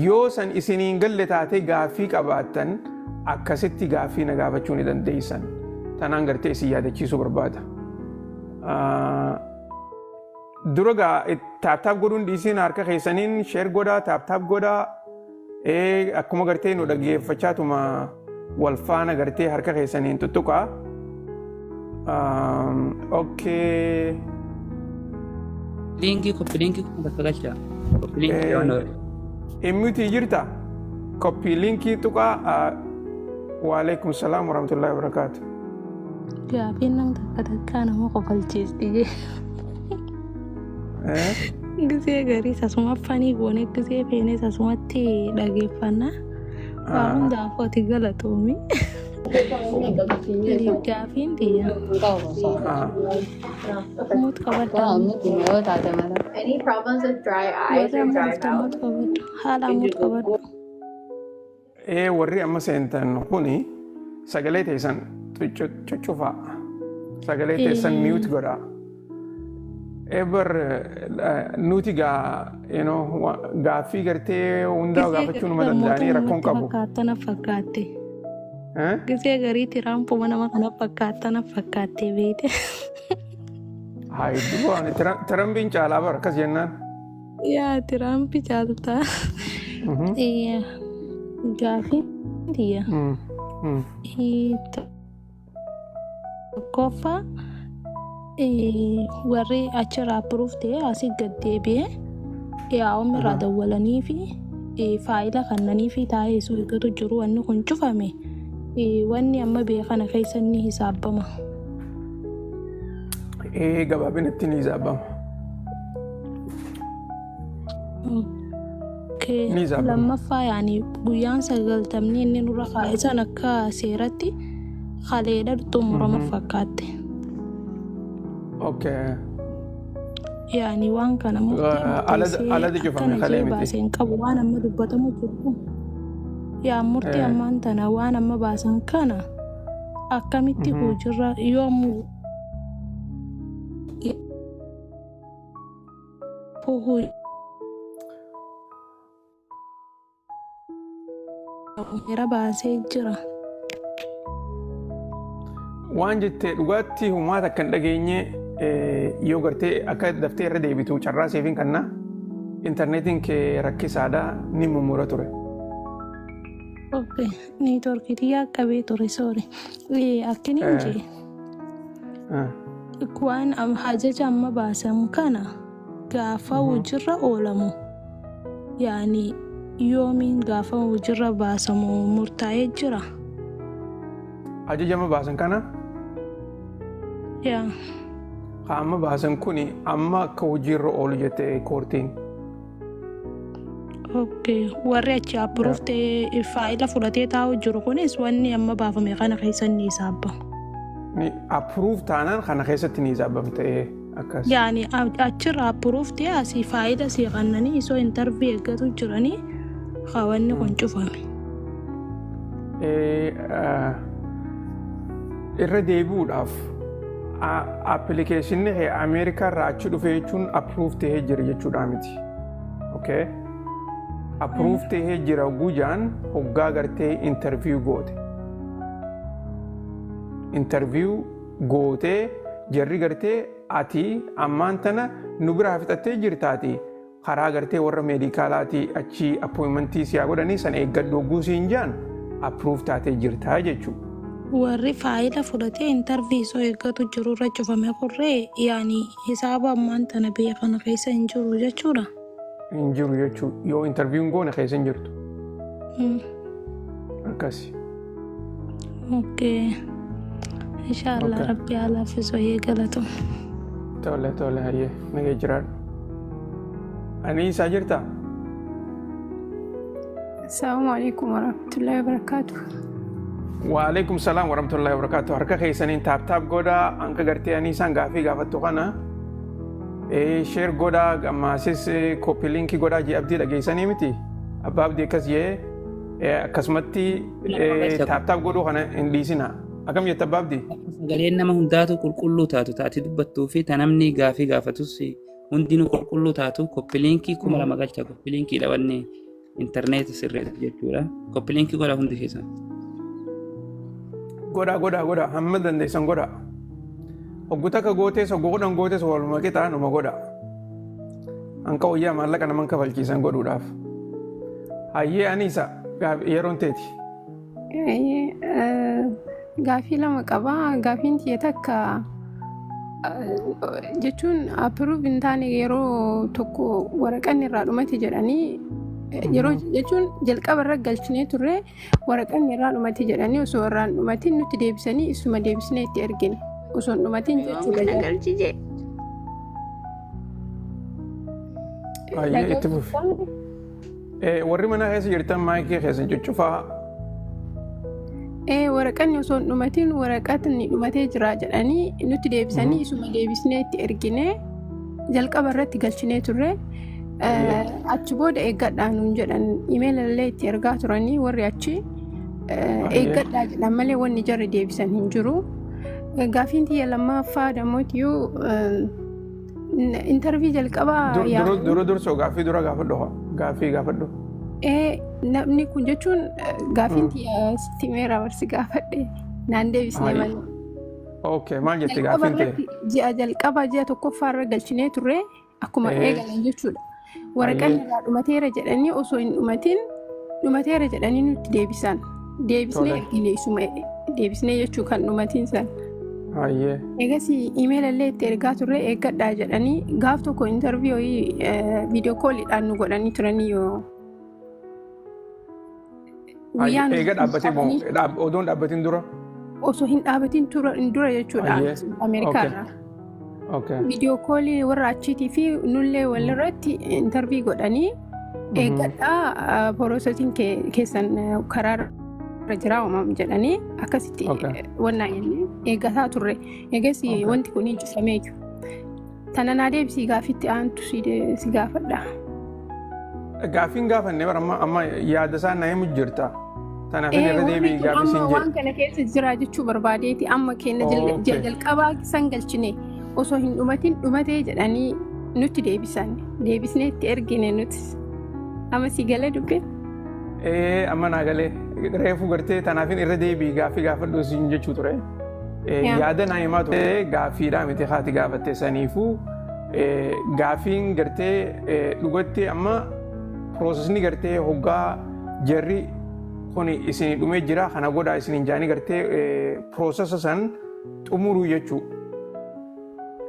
Yoo san isiniin galle taatee gaaffii qabaattan, akkasitti gaaffii na gaafachuu ni dandeessan. Tanaan gartee isin yaadachiisuu barbaada. Dura gaa tap tap godhuun dhiisiin, harka keessaniin share godhaa, tap tap godhaa. Akkuma gartee nu dhaggeeffachaatuma wal faana gartee harka keessaniin tuttuqaa. Okay. Linkii copy linkii kun bakka galchaa. Copy linkii waan Immutii jirta? Copy linkii tuqaa. Waalaikum salaam warahmatullahi wabarakaatu. Gaafiin nam takka takkaa nama kofalchiisti jee. Gisee garii sasuma fanii goone, gisee feene sasumatti dhageeffanna. Waa hundaafuu ati galatoomi. Gaafiin tiyya. Mute qabadhaa. Any problems with dry eyes Warri or amma dry dhuftan mouth? mute qabadhu. Haala mute qabadhu. Warri amma seentan kuni sagalee teessan cuccufaa. Sagalee teessan mute godhaa. Ebar nuti gaa gaaffii gartee hundaa gaafachuu numa danda'anii rakkoon qabu. Fakkaata fakkaatte. Gisee garii Tirampuma nama kana fakkaata fakkaatte beekte. Haa, hedduu Tirampiin caalaa bara akkas jennaan. Yaa, Tirampi caaltaa. Gaafiin tiyya. Tokkoffaa, warri achirraa approve ta'e asii gad deebi'ee yaa'oon irraa dawwalanii fi faayila kannanii fi taa'ee isuu eeggatu jiru, wanni kun cufame, wanni amma bee kana keessa ni hisaabama. Ee, gabaabinatti ni hisaabama. Okay. Ni hisaabama. Lammaffaa, yaani guyyaan 90ni inni nurra kaa'e san akka seeratti kaleedha xumurama fakkaatte. Yaani waan kana murtee murteessee Alatti cufame akkana kalee jee miti. baasee hin qabu, waan amma dubbatamu jiru. Yaa murtee ammaan tana waan amma baasan kana akkamitti hojiirra yoomuu seera baasee jira. Waan jettee dhugaatti humaata akka hin dhageenye, yoo gartee akka daftee irra deebitu carraa seefiin kanna, intarneetiin kee rakkisaadha, ni mummura ture. Okay, networkii xiyyaa qabee ture, sorry. Akkiniin jee waan ajaja amma baasan kana gaafa hojiirra oolamu, yaani yoomiin gaafa hojiirra baasamu murtaa'ee jira. Ajaja amma baasan kana Yaa. Ka amma baasan kuni amma akka hojiirra oolu jette koortiin. Okay. Warri achi approve ta'ee faayila fudhatee taa'u jiru kunis wanni amma baafame kana keessa ni hisaabama. Ni approve taanaan kana keessatti ni hisaabamte akkas. Yaani achirra approve ta'ee asii faayila sii kannanii isoo interview eeggatu jiranii haa wanni kun cufame. Irra deebi'uudhaaf, applicationni kee Ameerikaa irraa achi dhufe jechuun approve ta'ee jira jechuudha miti. Okay? Approve ta'ee jira guyaan hoggaa gartee interview goote. Interview gootee jarri gartee ati ammaan tana nu biraa fixattee jirtaati, karaa gartee warra medicalaatii achi appointmentii siyaa godhanii san eeggadhu hogguu siin jaan approve taatee jirtaa jechuudha. Warri faayila fudhatee interview isoo eeggatu jiru irra cufame kurree, yaani hisaaba ammaan tana biyya kana keessa hin jiru jechuudha. Hin jiru jechuudha. Yoo interviewun goone keessa hin jirtu. Akkasi. Okay. Inshallah. Rabbi haa laaffisu, eegalatu. Tole, hayyee, nagee jiraadhu. Ani isaa jirtaa? Assalamu alaikum warahmatullahi wabarakatuh. Waalaikum salaam warahmatullahi wabarakatuh. Harka keessaniin tap tap godhaa, hanka gartee ani isaan gaafii gaafattu kana share godhaa, gammaasis copy linkii godhaa jee abdii dhageessanii miti. Abbaa abdii akkas jee, akkasumatti tap tap godhuu kana hin dhiisina. Akkam jetta, abbaa abdii? Sagaleen nama hundaatu qulqulluu taatu, taati dubbattuu fi ta namni gaafii gaafatus hundinuu qulqulluu taatu, copy linkii 2000 galcha, copy linkii dhabanne intarneeta sirreessa jechuudha. Copy linkii godha hundi keessan. Godhaa, godhaa, godhaa, hamma dandeessan godhaa. Hoggu takka gootees, hoggu 10 gootees, waluma qixaa numa godhaa. Hanqa wayyaa maallaqa naman kafalchiisan godhuudhaaf. Hayyee ani isa yeroon teeti. Gaafii lama qaba. Gaafiin tiyya takka jechuun approve hin taane, yeroo tokko waraqaan irraa dhumate jedhanii, yeroo jechuun jalqaba irra galchinee turre, waraqaan irraa dhumate jedhanii, osoo irraa hin dhumatin nutti deebisanii, isuma deebisnee itti ergine osoo hin dhumatin jechuudha. Galchi jee. Hayyee, itti fufi. Warri mana keessa jirtan maayikii keessan cuccufaa. Waraqanni osoo hin dhumatin waraqatni dhumatee jira jedhanii nutti deebisanii, isuma deebisnee itti ergine, jalqaba irratti galchinee turre. Achi booda eeggadhaa nuun jedhan, imeela illee itti ergaa turanii warri achi, eeggadhaa jedhan malee wanni jarri deebisan hin jiru. Gaafiin tiyya lammaffaa dammootiyuu interview jalqabaa Dura dursoo gaaffii dura gaafadhu, gaaffii gaafadhu. Namni kun jechuun gaafiin tiyya sitti meera barsi gaafadhe naan deebisnee malee. Okay, maal jette Jalqaba gaaffiin ta'e? irratti ji'a jalqaba ji'a tokkoffaa irra galchinee turre akkuma eegalan jechuudha. Waraqaan irraa dhumateera jedhanii, osoo hin dhumatin dhumateera jedhanii nutti deebisan. Deebisnee Tole. ergine isuma deebisnee jechuu kan dhumatiin san. Hayyee. Egas email illee itti ergaa turre, eeggadhaa jedhanii gaaf tokko interview video calliidhaan nu godhanii turanii yoo guyyaa nu Eega dhaabbatee moo qabanii odoon dhaabbatiin dura? Osoo hin dhaabatin dura jechuudha. Ameerikaa irraa. Video call warra achiitii fi nullee walirratti interview godhanii eeggadhaa, processiin keessan karaa irra jira uumam jedhanii akkasitti wannaa jennee eeggataa turre. Eegas wanti kun hin cufamee jiru. Tana naa deebisii, gaafitti aantu si gaafadha. Gaaffiin gaafanne bara amma yaada isaa na himu jirta. Tanaaf inni irra Warri deebi'i kun gaaffii amma siin waan jedhe. kana keessa jira jechuu barbaadeeti, amma keenya jalqabaa san galchine osoo hin dhumatin dhumatee jedhanii nutti deebisan. Deebisnee itti ergine nuti. Amma si galee dubbiin? Ee, amma naa galee. Reefu gartee tanaafin irra deebi'i gaaffii gaafadhu siin jechuu ture. Yaada naa himaa ture, gaaffiidhaa miti haati gaafatte. Saniifuu gaaffiin gartee dhugatti amma processni gartee hoggaa jarri kun isin dhumee jira kana godhaa isin jaanii gartee processa san xumuruu jechuu.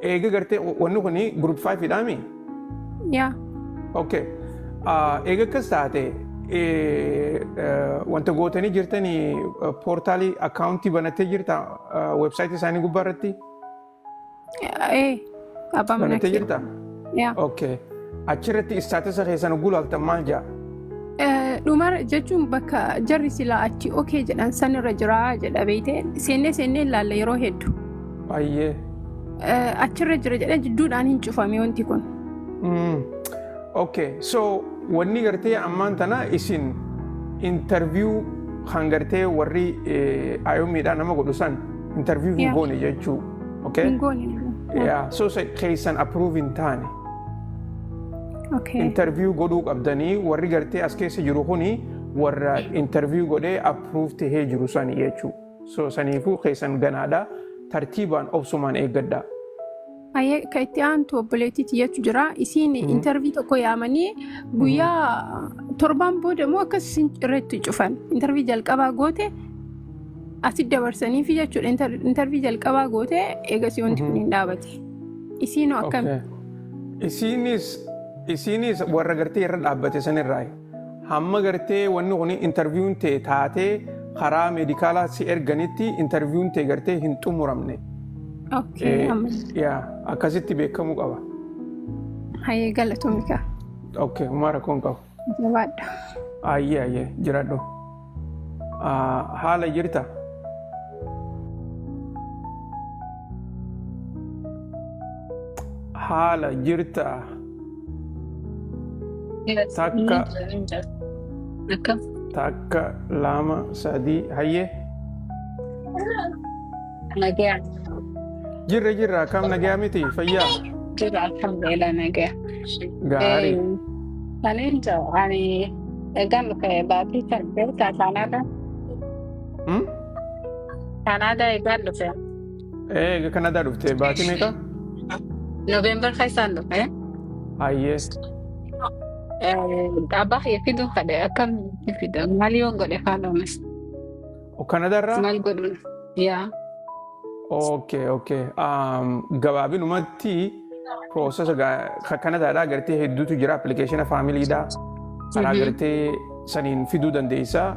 Eega gartee wanni kun group 5 dhaami? Yaa. Okay. Eega akkas taate wanta gootanii jirtanii portal account banattee jirta website isaanii gubbaa irratti? Ee, abbaa mana Banattee kiyya. jirta? Yaa. Okay. Achirratti status keessan gulaaltan maal jaa? Dhumar jechuun bakka jarri silaa achi okay jedhan sanirra jira jedha beeyte, seennee seennee ilaalla yeroo hedduu. Baay'ee. Achirra jira jedhee jidduudhaan hin cufame wanti kun. Okay. So wanni gartee ammaan tana isin interview kan gartee warri IOMdhaan nama godhu san interview hin goone jechuu. Okay? Hin goone. Yeah. So keessan approve hin taane. Interview godhuu qabdanii, warri gartee as keessa jiru kuni warra interview godhee approve tahee jiru sani jechuu. So saniifuu keessan ganaadha. Tartiibaan obsumaan eeggadha. Ayyee, kan itti aantu obboleettii tiyyatu jira. Isiin interview tokko yaamanii guyyaa 7n booda immoo akkas isin irratti cufan. Interview jalqabaa goote asitti dabarsaniifi jechuudha. Interview jalqabaa goote, eegasii wanti kun hin dhaabate. Isiinoo akkami? Isiinis warra gartee irra dhaabbate sanirraa hamma gartee wanni kun interviewun ta'e taatee karaa medicalaa si erganitti interviewun ta'e gartee hin xumuramne. Amma. Yaa, akkasitti beekamuu qaba. Hayyee, galatoomi. Okay, homaa rakkoon qabu. Jabaadha. Ayyee, jiraadhu. Haala jirta? Haala jirta? Yes, Takka. ni jira. Akkam? Takka, lama, sadii, hayyee. Nagaa. Jirra jirra, akkam, nagaa miti, fayyaa? Jira, alhamdulillah, nagaa. Gaarii. Ani jira, ani eegaan dhufe baatii 8 Kaanaada. Kaanaada eegaan dhufe. Eega Kanadaa dhufte baatii meeqa? Noveembar keessaan dhufe. Hayyee. Abbaa kiyya fiduu fedhe, akkam fida? Maal yoon godhe faanoonis? Kanadaarraa? Maal godhuun? Yaa. Okay. Gabaabinumatti processa Kanadaadhaa gartee hedduutu jira, application familydhaa. Karaa gartee saniin fiduu dandeessa.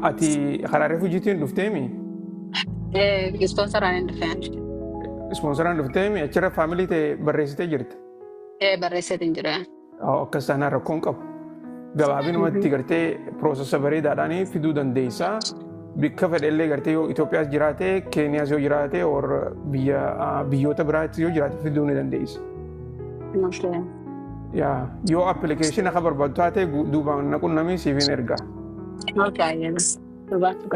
Ati karaa refugeetiin dhufteemi? Sponsoraan hin dhufeen. Sponsoraan dhufteemi, achirra family ta'e barreessitee jirta? Barreesseetiin jira. Akkas taanaan rakkoon qabu. Gabaabinumatti gartee processa bareedaadhaan fiduu dandeessa. Bikka fedhellee gartee yoo Itoophiyaas jiraate, Keeniyaas yoo jiraate, or biyya biyyoota biraatti yoo jiraate fiduu ni dandeessa. Yaa, yoo application akka barbaadu taate duubaan na qunnamii, siif hin erga. Okay.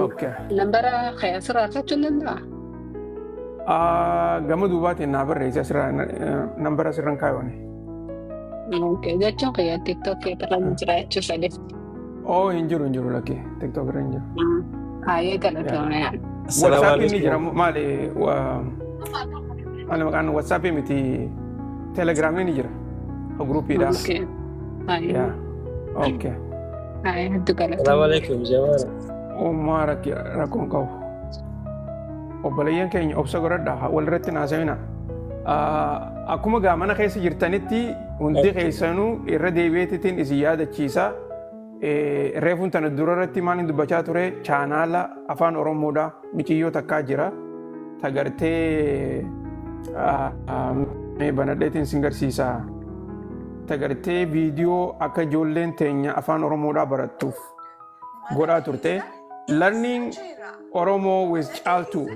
Okay. Nambara kee asirraa argachuu hin danda'a? Gama duubaatiin naa barreessi, asirraa nambara asirraan kaayone. Okay. Jechuun kiyya TikTok irra jira jechuu fedhe. Oh, hin jiru, hin jiru, lakkee TikTok irra hin jiru. Hayyee, galatoomee. WhatsApp ni jira, maali, maali maqaan, WhatsApp miti, Telegram ni jira. Groupiidha. Okay. Hayyee. Yeah. Okay. Haaya hedduu Salaamu galatoomii. alaikum jamaana. Uumaa rakkoon qabu. Obboleeyyan keenya obsa godhadhaa walirratti naasawina. Akkuma gaa mana keessa jirtanitti hundi keessanuu irra deebi'eetitiin isin yaadachiisa. Reefuun tana dura irratti maal dubbachaa ture chaanaala afaan Oromoodha miciyyoo takkaa jira. Tagartee mee banadheetiin isin garsiisa. Tagartee viidiyoo akka ijoolleen teenya afaan Oromoodhaa barattuuf godhaa turte. Learning Oromo with Caaltuu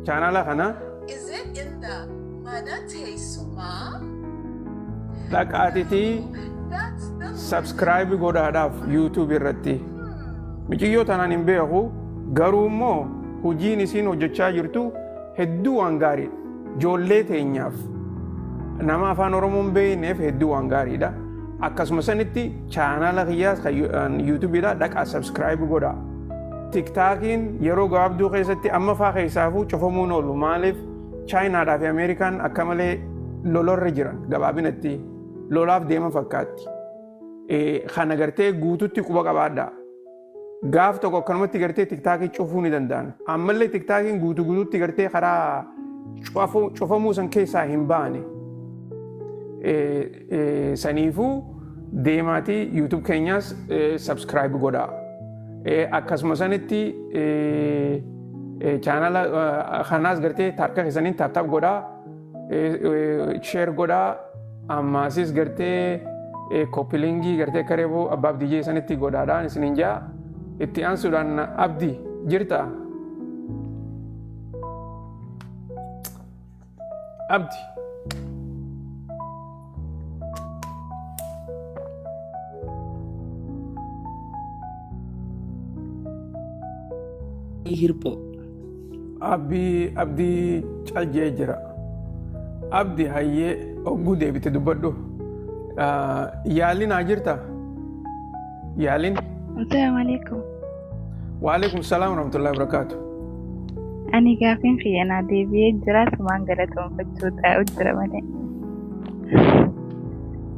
chaanaala kana dhaqaatitii subscribe godhaadhaaf YouTube irratti. Miciyyoo tanaan hin beeku garuu immoo hojiin isiin hojjechaa jirtu hedduu waan gaariidha. Ijoollee teenyaaf nama afaan Oromoo hin beekneef hedduu waan gaariidha. Akkasuma sanitti chaanaala kiyyaas kan YouTubeidha dhaqaa subscribe godhaa. TikTokiin yeroo gabaabduu keessatti amma faa keessaafuu cufamuun oolu maaliif Chaayinaadhaa fi Ameerikaan akka malee lolorra jiran gabaabinatti lolaaf deeman fakkaatti. Kana gartee guututti quba qabaadhaa. Gaaf tokko akkanumatti gartee TikTokii cufuu ni danda'an. Ammallee TikTokiin guutuu guututti gartee karaa cufamuu san keessaa hin baane. Saniifuu deemaatii YouTube keenyaas subscribe godhaa. Akkasuma sanitti chaanala kanaas gartee harka keessaniin tap tap godhaa, share godhaa, ammaasis gartee copy linkii gartee akka reefu abbaaf dijee sanitti godhaadhaan isiniin jaa. Itti aansuudhaan Abdi jirta? Abdi. Hirphoo. Abdii Abdii caljee jira. Abdi hayyee ogguu deebite dubbadhu. Yaalin haa jirta? Yaalin. Assalamu alaikum. Waalaikum salaam warahmatullahi wabarakatuh. Ani gaafiin kiyya naa deebi'ee jira sumaan galatoonfachuu taa'u jira malee.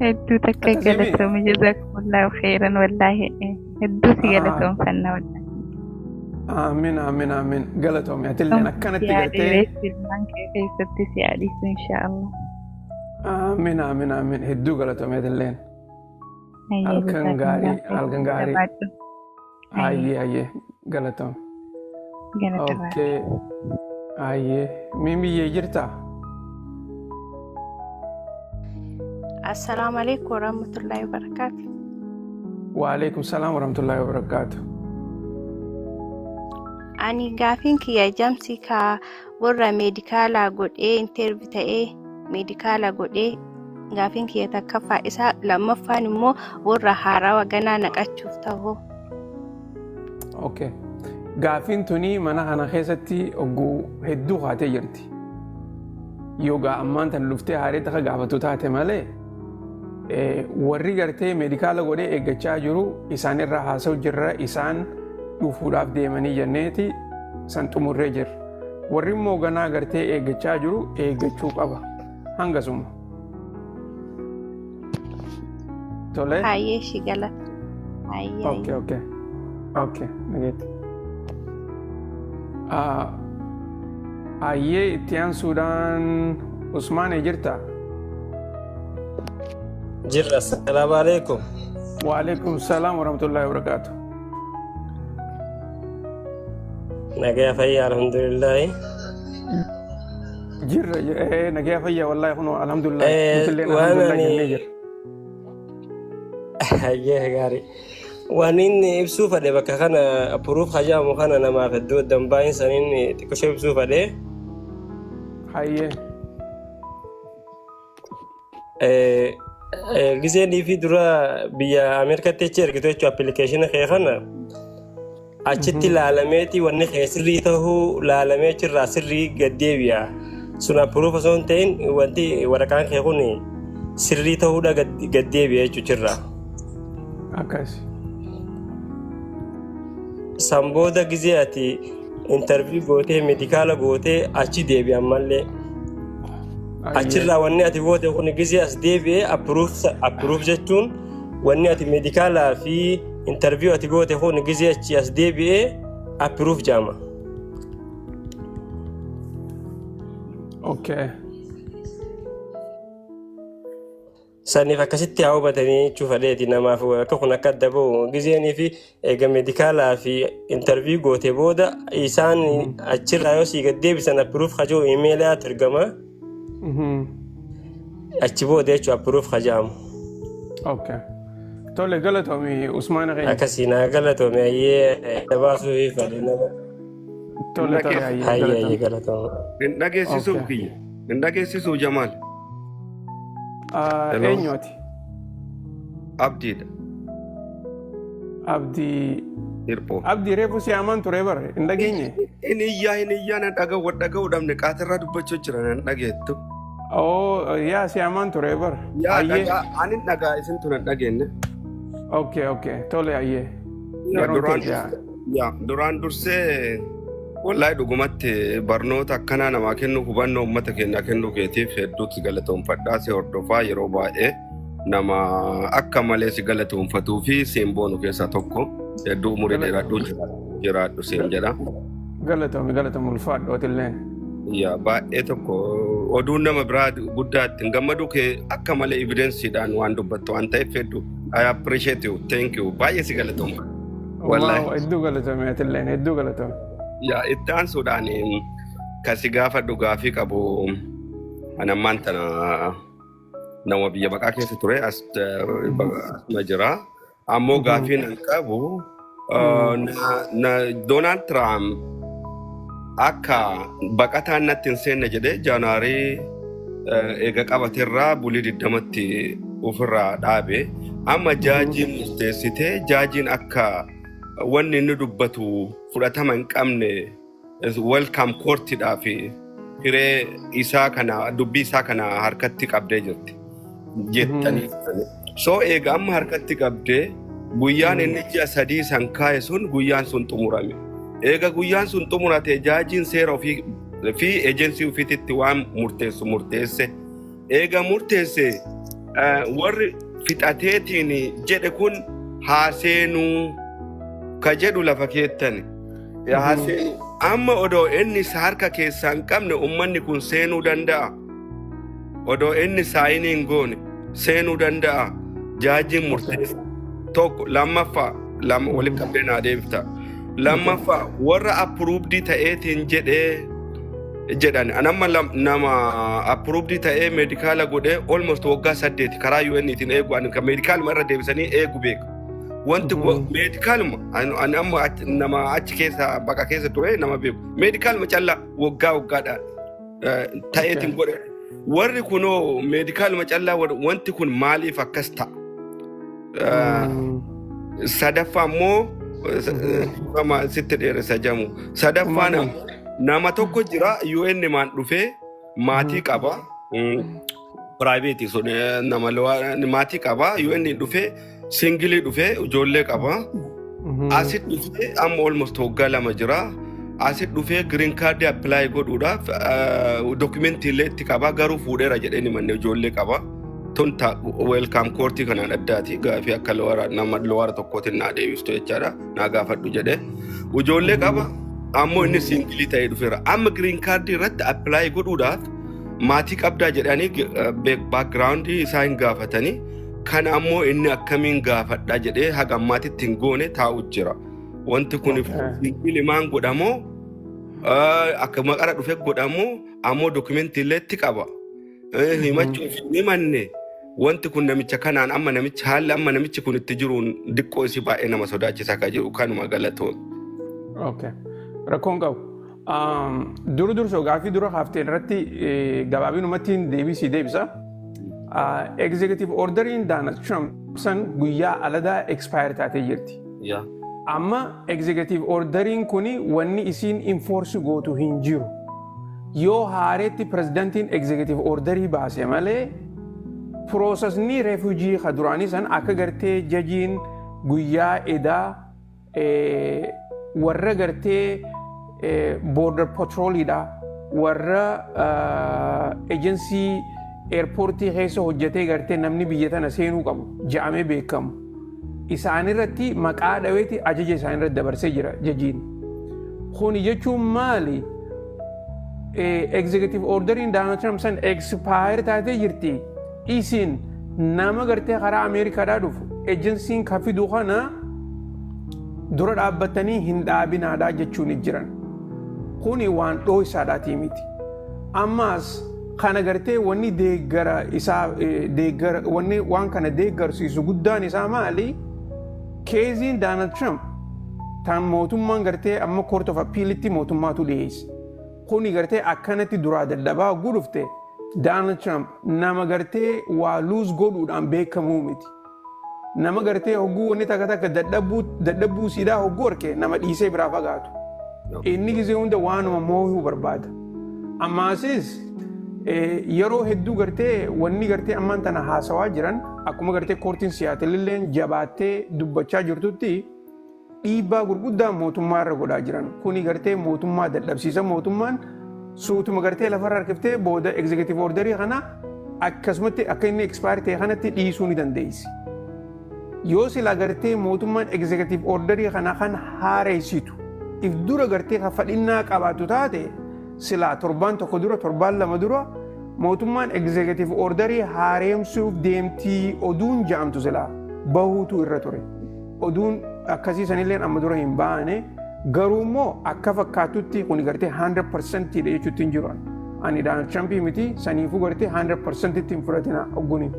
Hedduu takka Akkasii mi? galatoomi jazakumullahu khairan wallaahi hedduu si galatoonfanna wallaahi. Aamin aamin aamin galatoomi atilleen akkanatti Siyaa gartee dheeressu ilmaan kee keessatti si yaadhisu inshaallah. Aamin aamin aamin hedduu galatoomi atilleen. Hayyee Halkan gaarii jazakumullahu halkan khairan gaarii. jabaadhu. Hayyee Hayyee hayyee galatoomi. galata Okay. Hayyee miimiyyee jirtaa? Assalaamu alaikum warahmatullahi wabarakatuh. Waalaikum salaam warahmatullahi wabarakatuh. Ani gaafiin kiyya jamsi ka warra meedikaalaa godhee interview ta'ee meedikaala godhee gaafiin kiyya takkaffaa isaa lammaffaan immoo warra haarawa ganaa naqachuuf ta'u. Okay. Gaafiin tuni mana kana keessatti ogguu hedduu kaatee jirti. Yoo gaa ammaan tan dhuftee haaree taka gaafatu taate malee warri gartee meedikaala godhee eeggachaa jiru isaan irraa haasa'u jirra isaan dhufuudhaaf deemanii jenneeti san xumurree jirra. Warri immoo ganaa gartee eeggachaa jiru eeggachuu qaba. Hangasuma. Tole. Hayyee ishii galata. Hayyee Okay, hayyee. okay. Okay, nageetti. Hayyee itti aansuudhaan Usmaan jirta? Jirra assalaamu alaikum. Waalaikum salaam warahmatullahi wabarakatuh. Nagaya fayyaa alhamdulillahi. Jirra nagaya fayyaa wallahi kunoo alhamdulillah nutilleen Waan alhamdulillah ani jennee jirra. Hayyee gaarii. Waan inni ibsuu fedhe bakka kana approve hajaamu kana namaaf hedduu dambaa'in saniin xiqqishoo ibsuu fedhe. Hayyee. Gizeen fi dura biyya Ameerikaatti achi ergitu jechuun appilikeeshina kee kana achitti laalameeti wanni kee sirrii tahuu laalamee achirraa sirrii gad deebi'a. Sun approve osoo hin ta'in wanti waraqaan kee kun sirrii tahuudha gad deebi'a jechuudha. Akkas. San booda gizee ati interview gootee meedikaala gootee achi deebi'an mallee. Achirraa wanni ati goote kun gizee as deebi'ee approve jechuun Wanni ati medicalaa fi interview ati goote kun gizee achi as deebi'ee approve jaama. Okay. Saniif akkasitti haa hubatanii jechuu fedheeti. Namaaf akka kun akka adda bahu gizeenii fi eega medicalaa fi interview goote booda isaan achirraa yoo sii gad deebisan approve kajoo emailaa ergama. Achi booda jechuun approve kajaamu. Okay. Tole, galatoomi, Usmaana keenya. Akkasii naa galatoome, ayyee, dabaasuu fi fedhe nama. Tole, ayyee. Hayyee, galatoomi. Galatoome. Hin dhageessisuuf kiyya. Hin dhageessisuuf, Jamaal. Hello. Eenyu ati? Abdiidha. Abdii. Hirphoo. Abdii, reefu si aman ture bare, hin dhageenye? Inni iyyaa, hin iyyaa, nan dhaga'u, wal dhaga'uu dhabne, qaatirraa dubbachuu jira, nan dhageettu. Oh, yaa, si aman ture bare. Yaa. Ayyee. Dhagaa ani dhagaa, isin tun hin dhageenye. Okay. Tole, ayyee. Yaa. Yeroon Duraan ta'e yaa. Yaa, duraan dursee wallahi dhugumatti barnoota akkanaa namaa kennu, hubannoo uummata keenyaa kennuu keetiif hedduutti galatoonfadhaa. Si hordofaa yeroo baay'ee, nama akka malee si galatoonfatuu fi siin boonu keessaa tokko. Hedduu umurii dheeradhuu, jiraadhu siin jedha. Galatoomi, galatoomi, ulfaadhu atilleen. Yaa, baay'ee tokko oduun nama biraa guddaa ittiin gammadu kee akka malee evidenceiidhaan waan dubbattu waan ta'eef hedduu I appreciate you, thank you, baay'ee si galatoomfadha. Wallahi. Wow, hedduu galatoomi atilleen, hedduu galatoomi. Yaa, itti aansuudhaan kasi gaafa gaafii qabu, ani ammaan tana nama biyya baqaa keessa ture, as asuma jira. Ammoo gaafiin an qabu Donald Trump akka baqataan natti hin seenne jedhee January eega qabateerraa bulii 20tti ofirraa dhaabe. Amma judgeiin murteessitee, judgeiin akka wanni inni dubbatu fudhatama hin qabne, welcome courtidhaa fi hiree isaa kana, dubbii isaa kana harkatti qabdee jirti jettanii. So eega amma harkatti qabdee, guyyaan inni ji'a 3 san kaa'e sun, guyyaan sun xumurame. Eega guyyaan sun xumurate, judgeiin seera ofii fi ejensii ofiititti waan murteessu murteesse. Eega murteesse, warri fixateetiin jedhe kun haa seenuu ka jedhu lafa keettani. Haa seenuu. Amma odoo inni isa harka keessaa hin qabne ummanni kun seenuu danda'a. Odoo inni signii hin goone seenuu danda'a. Judgeiin murteessa. Tokko lammaffaa lama walitti qabdee naa deebifta. Lammaffaa, warra approved ta'eetiin jedhee jedhan, anamma nama approved ta'ee medicala godhee almost waggaa 8 karaa UN tiin eegu, ani kan medicaluma irra deebisanii eegu beeka. Wanti medicaluma ani amma nama achi keessa baqa keessa ture nama beeku, medicaluma callaa waggaa waggaadhaan ta'eetiin godhe. Warri kunoo medicaluma callaa wanti kun maaliif akkas ta'a? Sadaffaa immoo, sitti dheeressa jamu. Sadaffaan nama tokko jira, UN maan dhufee maatii qaba. Private sun nama maatii qaba. UN dhufee, single dhufee, ijoollee qaba. Asit dhufee amma almost waggaa 2 jira. Asit dhufee green card apply godhuudhaaf documentii illee itti qaba, garuu fuudheera jedhee manne, ijoollee qaba. Tun welcome courtii kanaan addaati, gaafii akka nama lawyera tokkootiin naa deebistu jechaadha, naa gaafadhu jedhee. Ijoollee qaba, ammoo inni single ta'ee dhufeera. Amma green card irratti apply godhuudhaaf maatii qabdaa jedhanii backgroundii isaa hin gaafatanii. Kan ammoo inni akkamiin gaafadha jedhee haga ammaatitti hin goone taa'u jira. Wanti kun single maan godhamoo, akka maqara dhufe godhamoo, ammoo documentii illee itti qaba. Himachuuf hin himanne. Wanti kun namicha kanaan amma namichi, haalli amma namichi kun itti jiruun diqqoo isii baay'ee nama sodaachisa akka jiru kanuma, galatoon. Okay. Rakkoon qabu. Dura dursoo gaaffii dura hafteen irratti gabaabinumatti deebisii deebisa. Executive orderiin Donald Trump san guyyaa aladaa expire taatee jirti. Amma executive orderiin kuni wanni isiin enforce gootu hin jiru. Yoo haareetti pirezidantiin executive orderii baase malee, processni refugee ka duraanii san akka gartee judgeiin guyyaa edaa warra gartee border patroliidha, warra agency Airportii keessa hojjetee gartee namni biyya tana seenuu qabu je'amee beekamu. Isaan irratti maqaa dhaweeti ajaja isaan irratti dabarsee jira jajiin. Kuni jechuun maali? Executive orderiin Donald Trump san expire taatee jirti. Isin nama gartee karaa Ameerikaadhaa dhufu ejensiin ka fidu kana dura dhaabbatanii hin dhaabinaadhaa jechuun jiran. Kuni waan dhooysaadhaatii miti. Ammaas kana gartee wanni deeggara isaa, deeggara wanni waan kana deeggarsiisu guddaan isaa maali? Caseiin Donald Trump tan mootummaan gartee amma Court of Appealitti mootummaatu dhiyeesse. Kuni gartee akkanatti duraa dadhabaa hogguu dhufte, Donald Trump nama gartee waa lose godhuudhaan beekamuu miti. Nama gartee hogguu wanni takka takka dadhabbuu siidaa hogguu arke nama dhiisee biraa fagaatu. Inni gizee hunda waanuma moohuu barbaada. Ammaasis yeroo hedduu gartee wanni gartee ammaan tana haasawaa jiran, akkuma gartee courtiin Seattle jabaattee dubbachaa jirtutti, dhiibbaa gurguddaa mootummaa irra godhaa jiran. Kuni gartee mootummaa dadhabsiisa. Mootummaan suutuma gartee lafarra harkiftee booda executive orderii kana akkasumatti akka inni expire ta'e kanatti dhiisuu ni dandeessi. Yoo sila gartee mootummaan executive orderii kana kan haareessitu if dura gartee kan fadhinnaa qabaatu taate, silaa torbaan 1 dura, torbaan 2 dura mootummaan executive orderii haareemsuuf deemtii oduun ja'amtu silaa bahuutu irra ture. Oduun akkasii sanillee amma dura hin baane. Garuu immoo akka fakkaatutti kun gartee 100% dha jechuutti hin jiru. Ani Donald Trump miti, saniifuu gartee 100% itti hin fudhatina ogguni.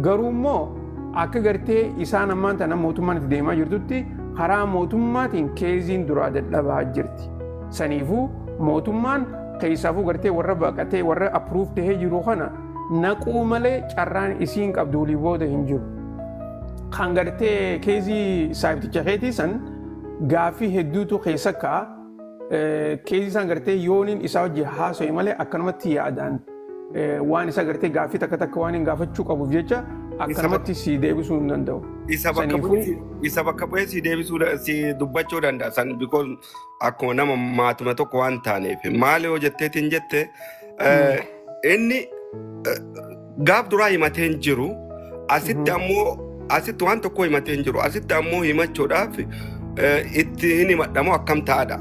Garuu immoo akka gartee isaan ammaan tana mootummaan itti deemaa jirtutti, karaa mootummaatiin caseiin duraa dadhabaa jirti. Saniifuu mootummaan keessaafuu gartee warra baqatee, warra approve tahee jiru kana naquu malee carraan isiin qabdu olii booda hin jiru. Kan gartee caseii saayibticha keetii san gaaffii hedduutu keessa ka'a. Caseii isaan gartee yooniin isaa hojii haasa'e malee akkanumatti yaadaan waan isa gartee gaaffii takka takka waan hin gaafachuu qabuuf jecha akkanumatti si deebisuu hin danda'u. Isa bakka bu'ee si deebisuu, si dubbachuu danda'a san, because akkuma nama maatuma tokko waan taaneef. Maali yoo jetteetiin jette, inni gaaf duraa himatee hin jiru. Asitti ammoo, asitti waan tokko himatee hin jiru. Asitti ammoo himachuudhaaf itti hin himadhamu akkam ta'adha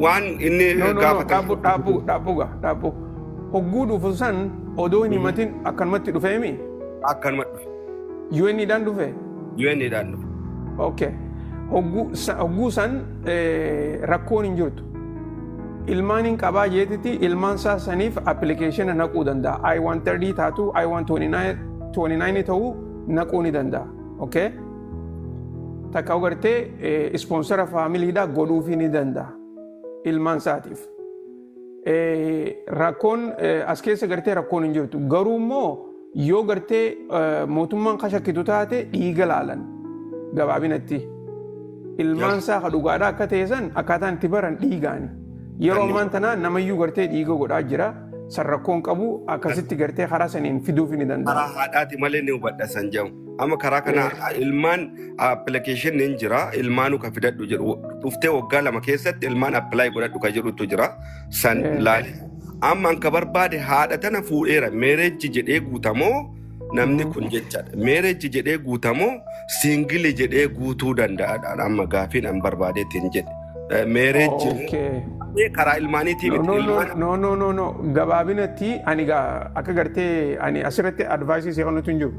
waan inni No, no, no, gaafatan. Dhaabbuu, dhaabbuu, dhaabbuu gaa, dhaabbuu. Hogguu dhufu san odoo hin himatin akkanumatti dhufeemi? Akkanuma dhufe. UN dhaan dhufe? UN dhaan dhufe. Okay. Hogguu san rakkoon hin jirtu. Ilmaan hin qabaa jeetiti ilmaan isaa saniif applicationa naquu danda'a. I-130 taatu, I-129 ta'uu naquu ni danda'a. Okay? Takka gartee sponsora familydhaa godhuufii ni danda'a ilmaan isaatiif. Rakkoon as keessa gartee rakkoon hin jirtu. Garuu immoo yoo gartee mootummaan kashakkitu taate dhiiga laalan gabaabinatti. Ilmaan isaa ka dhugaadhaa akka ta'e san akkaataan itti baran dhiigaani. Yeroo ammaan tanaa namayyuu gartee dhiiga godhaa jira. San rakkoon qabu, akkasitti gartee karaa saniin fiduuf ni danda'a. Karaa haadhaati malee ni hubadha san jedhamu. Amma karaa kana ilmaan application hin jira, ilmaanu ka fidadhu jedhu, dhuftee waggaa 2 keessatti ilmaan apply godhadhu ka jedhutu jira san laali. Amma an ka barbaade haadha tana fuudheera marriage jedhee guutamoo namni kun jechaadha. Marriage jedhee guutamoo single jedhee guutuu danda'aadha amma gaafiin an barbaadeetiin jedhe. Marriage karaa ilmaaniitii miti. No, no, Ilmaan no, no, no, no. Gabaabinatti ani gaa akka gartee ani asirratti advice si kennutu hin jiru.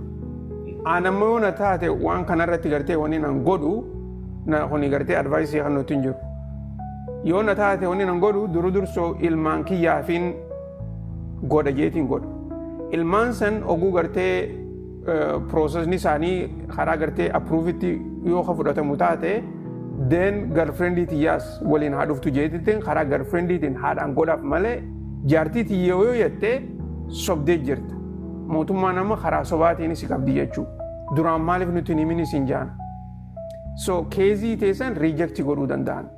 An ammoo yoo na taate waan kanarratti gartee wanni nan godhu na kuni gartee advice si kennutu hin jiru. Yoo na taate wanni nan godhu duru dursoo ilmaan kiyyaafin godha jeetiin godha. Ilmaan san oguu gartee processni isaanii karaa gartee approveitti yoo ka fudhatamu taate, then girlfriendii tiyyaas waliin haa dhuftu jeetittiin karaa girlfriendiitiin haadhaan godhaaf malee jaartii tiyya yoo jettee sobdee jirta. Mootummaan amma karaa sobaatiin si qabdi jechuudha. Duraan maaliif nuti hin himin isin jaan. So caseii teessan reject godhuu danda'an.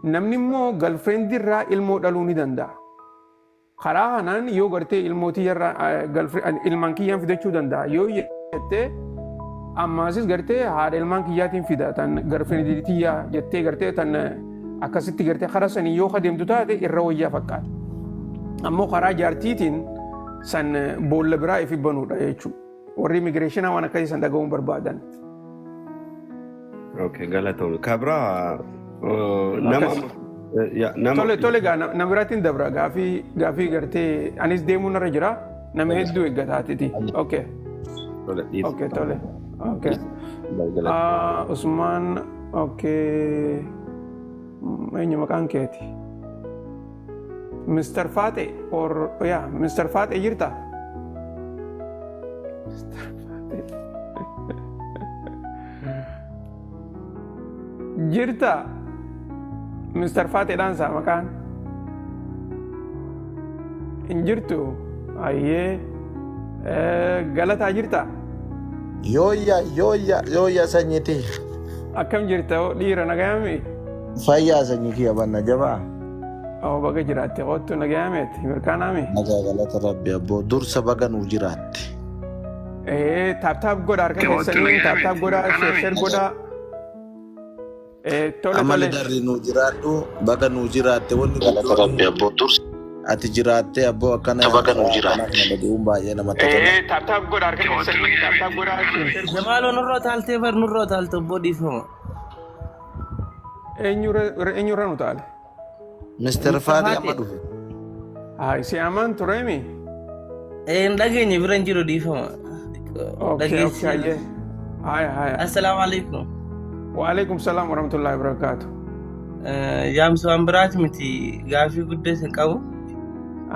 Namni immoo girlfriendii irraa ilmoo dhaluu ni danda'a. Karaa kanaan yoo gartee ilmootii irraa ilmaan kiyyaan fidachuu danda'a yoo jettee, ammaasis gartee haadha ilmaan kiyyaatiin fida tan girlfriendii tiyyaa jettee gartee tan akkasitti gartee karaa sanii yoo adeemtu taate irra wayyaa fakkaata. Ammoo karaa jaartiitiin San boolla biraa ifi banuudha jechuudha. Warri immigireeshinaa waan akkasii san dhaga'uun barbaadan. Okay, galatoomne. Kabraa nama Akkas. Nama Tole, tole gaa, nama biraatiin dabra. Gaafii gartee anis deemuun irra jira, nama hedduu eeggataatiti. Okay. Tole, dhiisi. Okay, tole. Okay. Galatoomne. Ah, Usmaan, okay. Eenyu maqaan keeti? Mr. Fate or, yeah, Mr. Fate jirta? Mr. Fate. Jirta? Mr. Fate dhaan maqaan? Hin jirtu? Ayyee. Galataa jirta? Yooyya, yooyya, yooyya sanyiti. Akkam jirta dhiira, nagayaami? Fayyaa sanyii kiyya, banna jabaa. Oh, baga jiraatte, qottu nagayameeti mirkaanaami. Nagaa, galata rabbi. Abboo, dursa baga nuu jiraatte. Tap tap godha harka keessanii, tap tap godha, share share godha. Tole. Ammallee Tole. Darri nuu jiraadhu, baga nuu jiraatte. Wanni Galata guddoon rabbi, abboo, dursa ati jiraattee abboo akkana baga nuu kana jiraatte. Dhaga'uun baay'ee namatti tola. Tap tap godha harka keessanii, tap tap godha, share share godha. Jamaaloo, nurra taaltee bar, nurra taalte obbo, dhiifama. Eenyurra nu taale? Mr. Mr. Faati amma Faate. dhufe. Haa, si amaan tureemi? Hin dhageenye, bira hin jiru, dhiifama. Okay, Dhageessi. Ayyee. Haya, haya. Assalaamu alaikum. Waalaikum salaam warahmatullahi wabarakatuh. Jaamsi, waan biraati miti, gaafii guddaa isin qabu.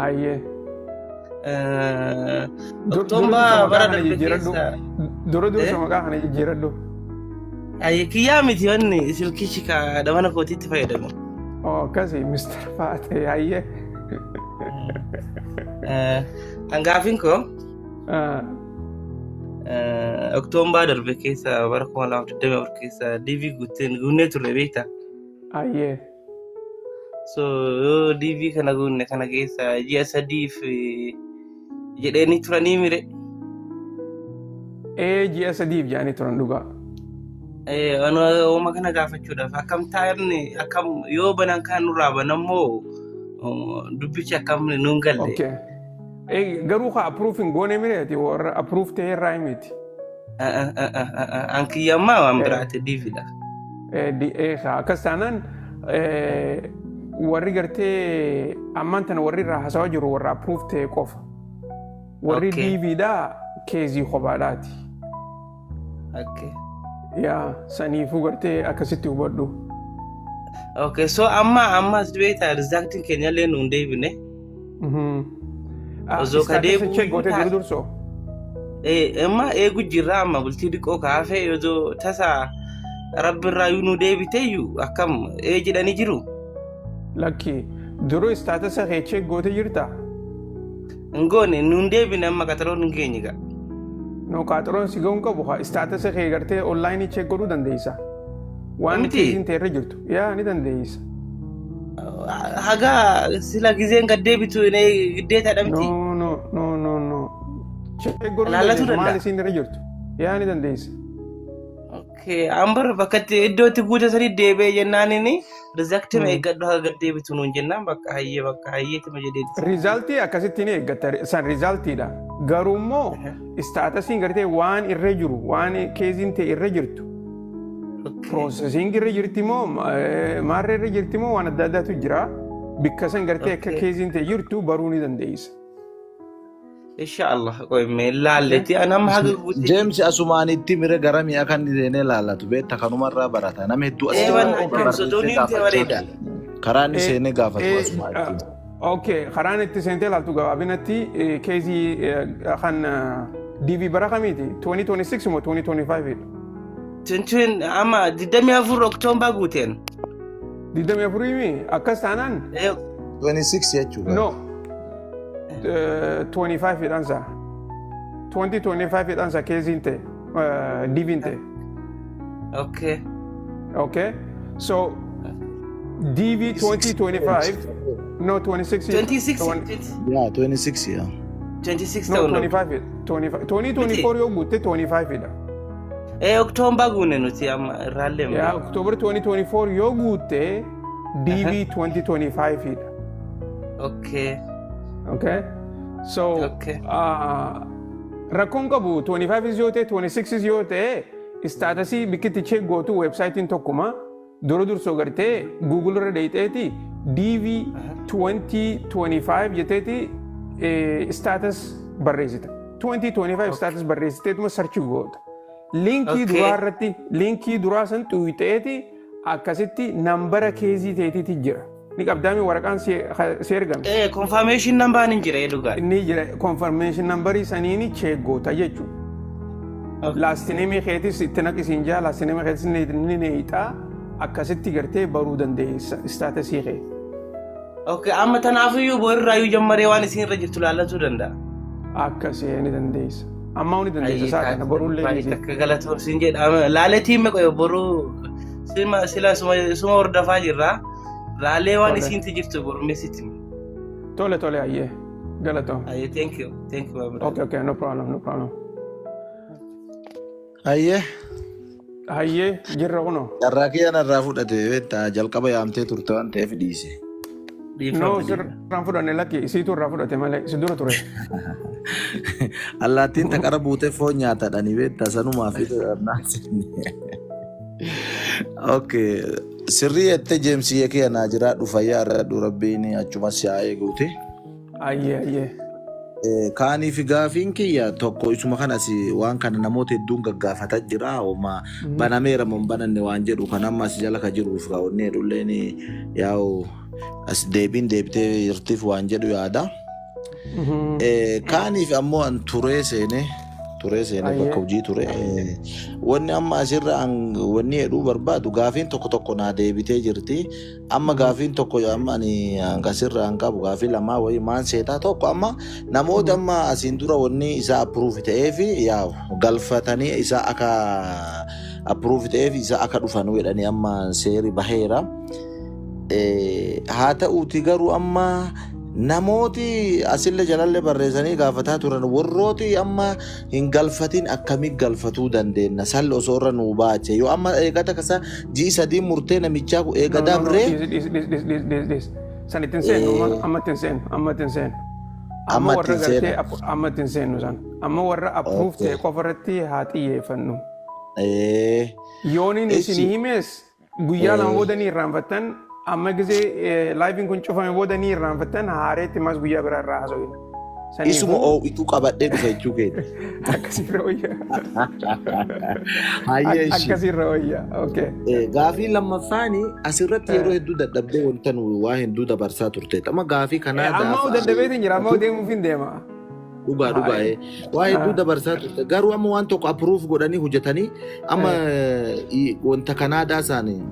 Ayyee. Dura dursa Oktoombaa maqaa bara kana darbe jijjiiradhu. keessa. Dura dursa maqaa kana jijjiiradhu. Ayye, kiyyaa miti, wanni silkichi ka mana kootiitti fayyadamu. Oh, akkasi, Mr. Faate, ayyee. An gaafiin koo Oktoombaa darbe keessa bara 2024 keessa DV guuteen guunnee turre, beektaa? Ayyee. So yoo DV kana guunne kana keessa ji'a 3f jedheeni turanii mire. Ee, ji'a 3f jedhanii turan, dhugaa. Uuma kana gaafachuudhaaf, akkam taa'an, akkam yoo banan kan nurraa banammoo dubbichi akkam nuun galle. Okay. Garuu haa approve hin goone mireeti, warra approve ta'e irraa miti. An kiyyammaa waan biraati, DVdha. Akkas taanaan warri gartee ammaan tana warri irraa haasawaa jiru warra approve ta'e qofa. Warri DVdha case kophaadhaati. Yaa, saniifuu gartee akkasitti hubadhu. Okay, so amma ammas beektaa, resultiin keenya illee nuun deebine. Osoo ka Status check deebi'u gootee dura dursoo. Amma eegu jirra, amma bultii xiqqoo kaafee osoo tasa rabbi irraa iyyuu nu deebiteeyyuu akkam ee jedhanii jiru. Lakki, duruu status kee check gootee jirta? Hin goone, nuun deebine, amma qaxaroon hin geenye gaa. No, qaxaroon si ga'uun qabu haa status kee gartee online check godhuu dandeessa. Waan Miti. caseiin ta'e irra jirtu. Yaa, ni dandeessa. Haga sila gizeen gad deebitu giddeetaadha miti. No, no, no, no, no. Check godhuu Ilaallachuu dandeessa. Maal danda'a. isiin irra jirtu? Yaa, ni dandeessa. Okay, an bar bakka itti iddoo itti guute sanii deebi'ee jennaan inni resultii eeggadhu haga gad deebitu nuun jennaan, bakka hayyee, bakka hayyeetima jedheeti. Resultii akkasitti ni eeggatta, san resultiidha. Garuu immoo statusiin gartee waan irra jiru, waan caseiin ta'e irra jirtu. Processing irra jirti moo maarree irra jirti moo waan adda addaatu jira. Bikka san gartee akka caseiin ta'e jirtu baruu ni dandeessa. Insha Allah, qoy laalletti an amma haga guute. James, asumaanitti mire gara mi'a kan seenee laallatu beekta, kanumarraa barata. Nama hedduu as Ee, jira wanna akkam barreessee sodoonii miti gaafachaa bareeda. ture. Karaa inni seenee gaafatu asumaanitti. Okay, karaan itti seentee ilaaltu gabaabinatti case kan DV bara kamiiti? 2026 moo 2025 dha? Tuntun amma 24 Oktoombaa guuteen. 24 mi? Akkas taanaan? 26 jechuudha. No. 25 dhaan saa. 2025 dhaan saa caseiin ta'e DV'n ta'e. Okay. So DV 2025, no, 26. 26. Yeah, 26, yeah. 26 No, ta'uu danda'u. 25, 25, 2024 yoo guutte 25 dha. Ee, Oktoombaa guune nuti amma irraallee. Yaa, October 2024 yoo guutte DV 2025 dha. Okay. So rakkoon qabu 25 yoo ta'e, 26 yoo ta'e, statusii bikkitti check gootu websiteiin tokkuma. Dura dursoo gartee Google irra deeyxeeti DV 2025 jetteeti status barreessita. 2025 status barreessiteetuma search goota. Linkii duraa irratti, linkii duraa san xuyixeeti akkasitti nambara caseii teetiiti jira. Ni qabdaami waraqaan si ergame. Confirmation number hin jira dhugaa. Inni jira, confirmation numberii saniini check goota jechuudha. Last nameii keetis itti naqisiin jaa, last nameii keetis ni neeyixaa, akkasitti gartee baruu dandeessa statusii kee. Okay, amma tanaafiyyuu borirraayyuu jammaree waan isin irra jirtu laallachuu danda'a. Akkasii ni dandeessa. Ammaa ni dandeessa isaa kana borullee Baay'ee ni takka galatoomsiin jedha. Laaleetiin meeqa boruu sila suma hordofaa jirra. Laalee waan isiinti jirtu borummeessitti. Tole, ayyee, galatoom. Ayyee, thank you. Thank you, my brother. Okay, no problem, no problem. Ayyee. Hayyee, jirra kunoo. Carraa kiyya narraa fudhate beektaa, jalqaba yaamtee turte waan ta'eef dhiise. No, sirraan fudhanne, lakki, isiitu irraa fudhate malee si dura ture. Allaattiin taqara buutee foon nyaatadhani beektaa, sanumaa fi. Okay. Sirrii jettee jeemsii kiyya, naa jiraadhu, fayyaa argadhu, rabbiin achumas si haa eeguuti. Ayyee. Kaaniif gaafiin kiyya tokko isuma kanas, waan kana namoota hedduun gaggaafataa jira. Oma banameera moo hin bananne waan jedhu kan amma as jala ka jiruuf kaawwanni hedulleen yaa'u as deebiin deebitee jirtiif waan jedhu yaada. Kaaniif ammoo an turee seenee bakka hojii ture. Wanni amma asirra wanni jedhuu barbaadu, gaafiin tokko tokko naa deebitee jirti. Amma gaafiin tokko amma ani asirra an qabu gaafii lamaa wayii maan seetaa, tokko amma namoota amma asiin dura wanni isaa approve ta'ee fi yaa'u galfatanii isaa akka approve ta'ee fi isaa akka dhufan jedhanii amma seeri baheera. Haa ta'uuti garuu amma namooti asillee jalallee barreessanii gaafataa turan, warrooti amma hin galfatin akkamii galfatuu dandeenya? Salli osoo irra nuu baache yoo amma eegata kasa ji'i 3 murtee namichaa kun eega dabree. Dhiis. San ittiin seennu, amma ittiin seennu, amma ittiin seennu. Amma Amma warra ittiin gartee seena. amma ittiin seennu san. Amma warra approve ta'e qofa irratti haa xiyyeeffannu. Yooniin isinii himees guyyaa 2 booda ni irraanfattan, amma gisee liveiin kun cufame booda ni irraanfattan, haareetti mas guyyaa biraa irraa haasofina. Isuma oo'itu qabadhee dhufe jechuu keeti. Akkasirra wayya. Hayyee ishi. Akkasirra wayya. Okay. Gaafii lammaffaani asirratti yeroo hedduu dadhabdee wanta nu waa hedduu dabarsaa turte. Amma gaafii kanaa Amma dadhabeetiin jira, amma deemuuf hin deema. Dhugaa, waa hedduu dabarsaa turte. Garuu amma waan tokko approve godhanii hojjetanii amma wanta Kanaadaa isaanii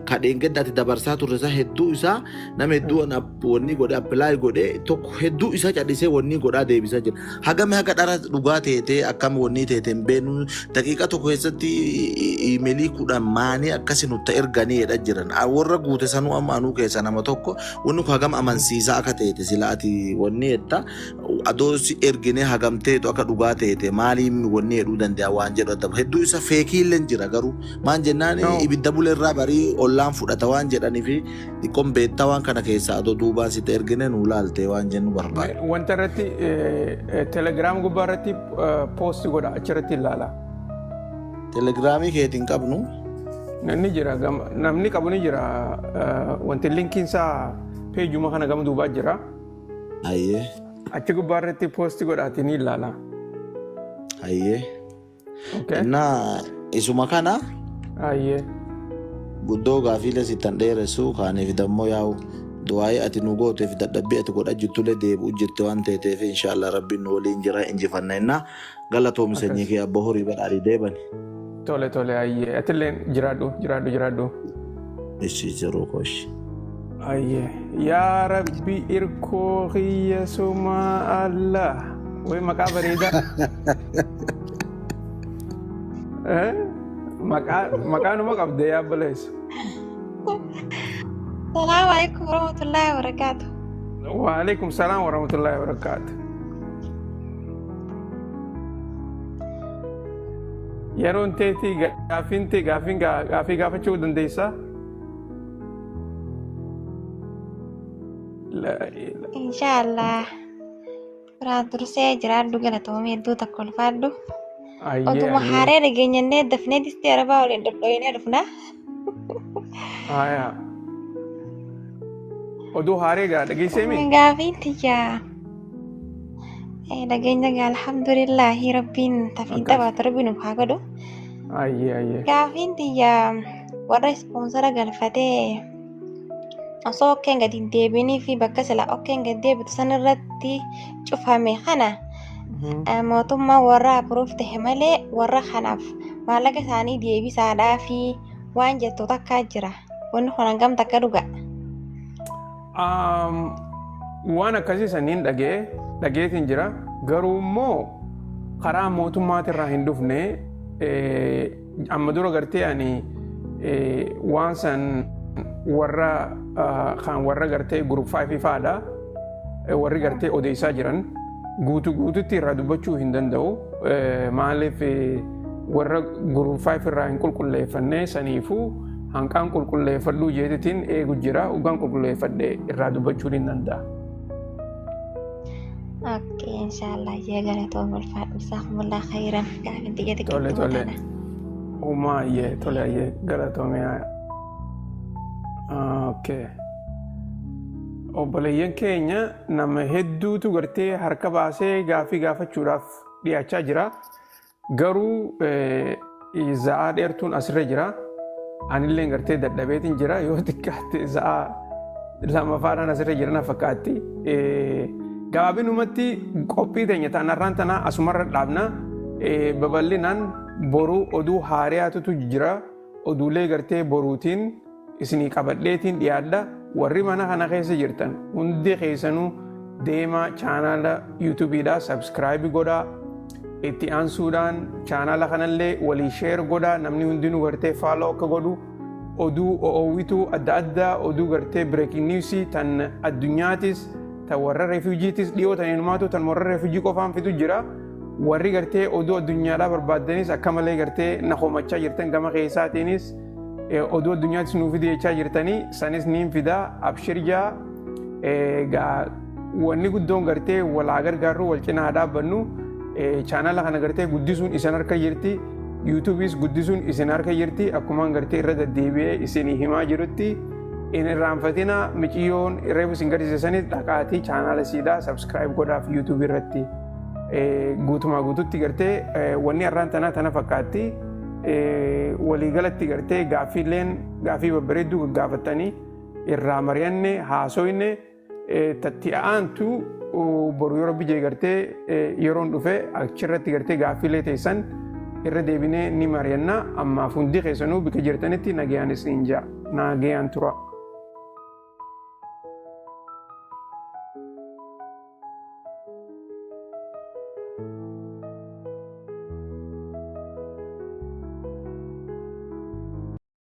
kadheen gaddaatti dabarsaa turre isaa hedduu isaa nama hedduu wanni godhe apply godhe tokko hedduu isaa cadhisee wanni godhaa deebisaa jira. Hagami haga dhara dhugaa teetee akkam wanni teete hin beeknu, daqiiqa tokko keessatti emailii 10 maanii akkasi nutti erganii jedha jiran. Warra guute sanuu amma anuu keessa nama tokko, wanni kun hagam amansiisaa akka teete sila ati wanni jetta adoo si ergine hagam teetu akka dhugaa teete maaliin wanni jedhuu danda'a waan jedhu adda hedduu isa fakeii illee jira, garuu maan jennaan ibidda buleerraa barii ollaan fudhata waan jedhaniifi xiqqoon beektaa waan kana keessaa adoo duubaan sitti ergine nuu laalte waan jennu barbaada. Wanta irratti Telegram gubbaa irratti post godha, achirratti ilaala. Telegramii keetiin qabnu. Namni jira, namni qabu ni jira, wanti linkiin isaa pageuma kana gama duubaa jira. Hayyee. Achi gubbaa irratti post godhaati ni ilaala. Hayyee. Innaa isuma kana. Hayyee. Guddoo gaafiilee sittan dheeressu, kaaniif dammoo yaa'u du'aa'ii ati nu gooteef dadhabbii ati godha jirtullee deebi'u jirte waan ta'eef, inshaallah rabbiin nu waliin jira, injifanna innaa galatoomi, sanyii kee abba horii badhaadhii deebani. Tole, hayyee, atillee jiraadhu, jiraadhu, jiraadhu. Ishi jiruu koshi. Hayyee, yaa rabbi irkoo kiyya suma Allah. Way, maqaa bareedaa. Maqaa numa qabde yaa obboleessa. Salaamu alaikum warahmatullahi wabarakatuh. Waalaikum salaam warahmatullahi wabarakatuh. Yeroon teetii gaaffiin tee gaaffiin gaaffii gaafachuu dandeessaa? Inshaallah. Biraa dursee jiraadhu, galatoomii hedduu takka, ulfaadhu. Ayyee. Oduma Ayyee. Haaree dhageenyannee dafnee distii arabaa waliin dhodhooyinee dhufna. Haya. Oduu haaree gaa dhageesseemi? Gaafiin tiyyaa. Dhageenya gaa, alhamdulillaahi, rabbiin tafiin Akkas. taphaatu rabbi nuuf haa godhu. Ayyee. Gaafiin tiyyaa warra sponsor galfatee osoo okkeen gadi hin deebiinii fi bakka sila okkeen gadi deebitu san irratti cufame kana mootummaa warra approve tahe malee warra kanaaf maallaqa isaanii deebisaadhaa fi waan jettu takkaa jira. Wanni kun hangam takka dhuga? Waan akkasii saniin dhageetiin jira, garuu immoo karaa mootummaatirraa hin dhufne. Amma dura gartee ani waan san warra kan warra gartee group 5 faadha, warri gartee odeessaa jiran guutuu guututti irraa dubbachuu hin danda'u. Maaliif, warra group 5 irraa hin qulqulleeffanne. Saniifuu hanqaan qulqulleeffadhuu jeetitiin eegu jira. Dhugaan qulqulleeffadhe irraa dubbachuu hin danda'a. Okay, inshallah jee, galatoom, ulfaadhu, jazakumullah khairan. Gaafin tiyya Tole. xiqqeettuma Tole. tana. Uumaa ayyee, tole, ayyee, galatoomee. Okay. Obboleeyyan keenya, nama hedduutu gartee harka baasee gaafii gaafachuudhaaf dhiyaachaa jira. Garuu za'aa dheertuun asirra jira. Anillee gartee dadhabeetiin jira, yoo xiqqaate za'aa lamaffaadhaan asirra jira na fakkaatti. Gabaabinumatti qophii teenya ta'an tanaa asumarra dhaabna. Babal'inaan boruu oduu haariyaatutu jira. Oduulee gartee boruutiin isinii qabadheetiin dhiyaadha. Warri mana kana keessa jirtan hundi keessanuu deemaa chaanaala YouTubeiidhaa subscribe godhaa. Itti aansuudhaan chaanaala kanallee walii share godhaa, namni hundinuu gartee follow akka godhu. Oduu oowwituu adda addaa, oduu gartee breaking news tan addunyaatis, tan warra refugeetis dhiyoo tan hinumaatu tan warra refugee qofaan fidu jira. Warri gartee oduu addunyaadhaa barbaaddanis akka malee gartee na komachaa jirtan, gama keessaatiinis oduu addunyaatis nuu fidi jechaa jirtanii, sanis niin fidaa, abshir jaa. Gaa wanni guddoon gartee walaa gargaarru, wal cinaa dhaabbannu. Chaanala kana gartee guddisuun isin harka jirti, YouTubeis guddisuun isin harka jirti. Akkumaan gartee irra deddeebi'ee isinii himaa jirutti, hin irraanfatina, miciyyoon reefu isin garsiisanis dhaqaatii chaanala siidaa subscribe godhaaf YouTube irratti. Guutumaa guututti gartee wanni har'aan tanaa tana fakkaatti. Waliigalatti gartee gaaffiileen gaafii babbareedduu gaggaafatanii irraa mari'anne, haasoyne. Tatti aantu boru yeroo bijee gartee yeroon dhufe achirratti gartee gaaffiilee teessan irra deebinee ni mari'anna. Ammaaf hundi keessanuu bika jirtanitti nagayaan isin jaa, nagayaan tura.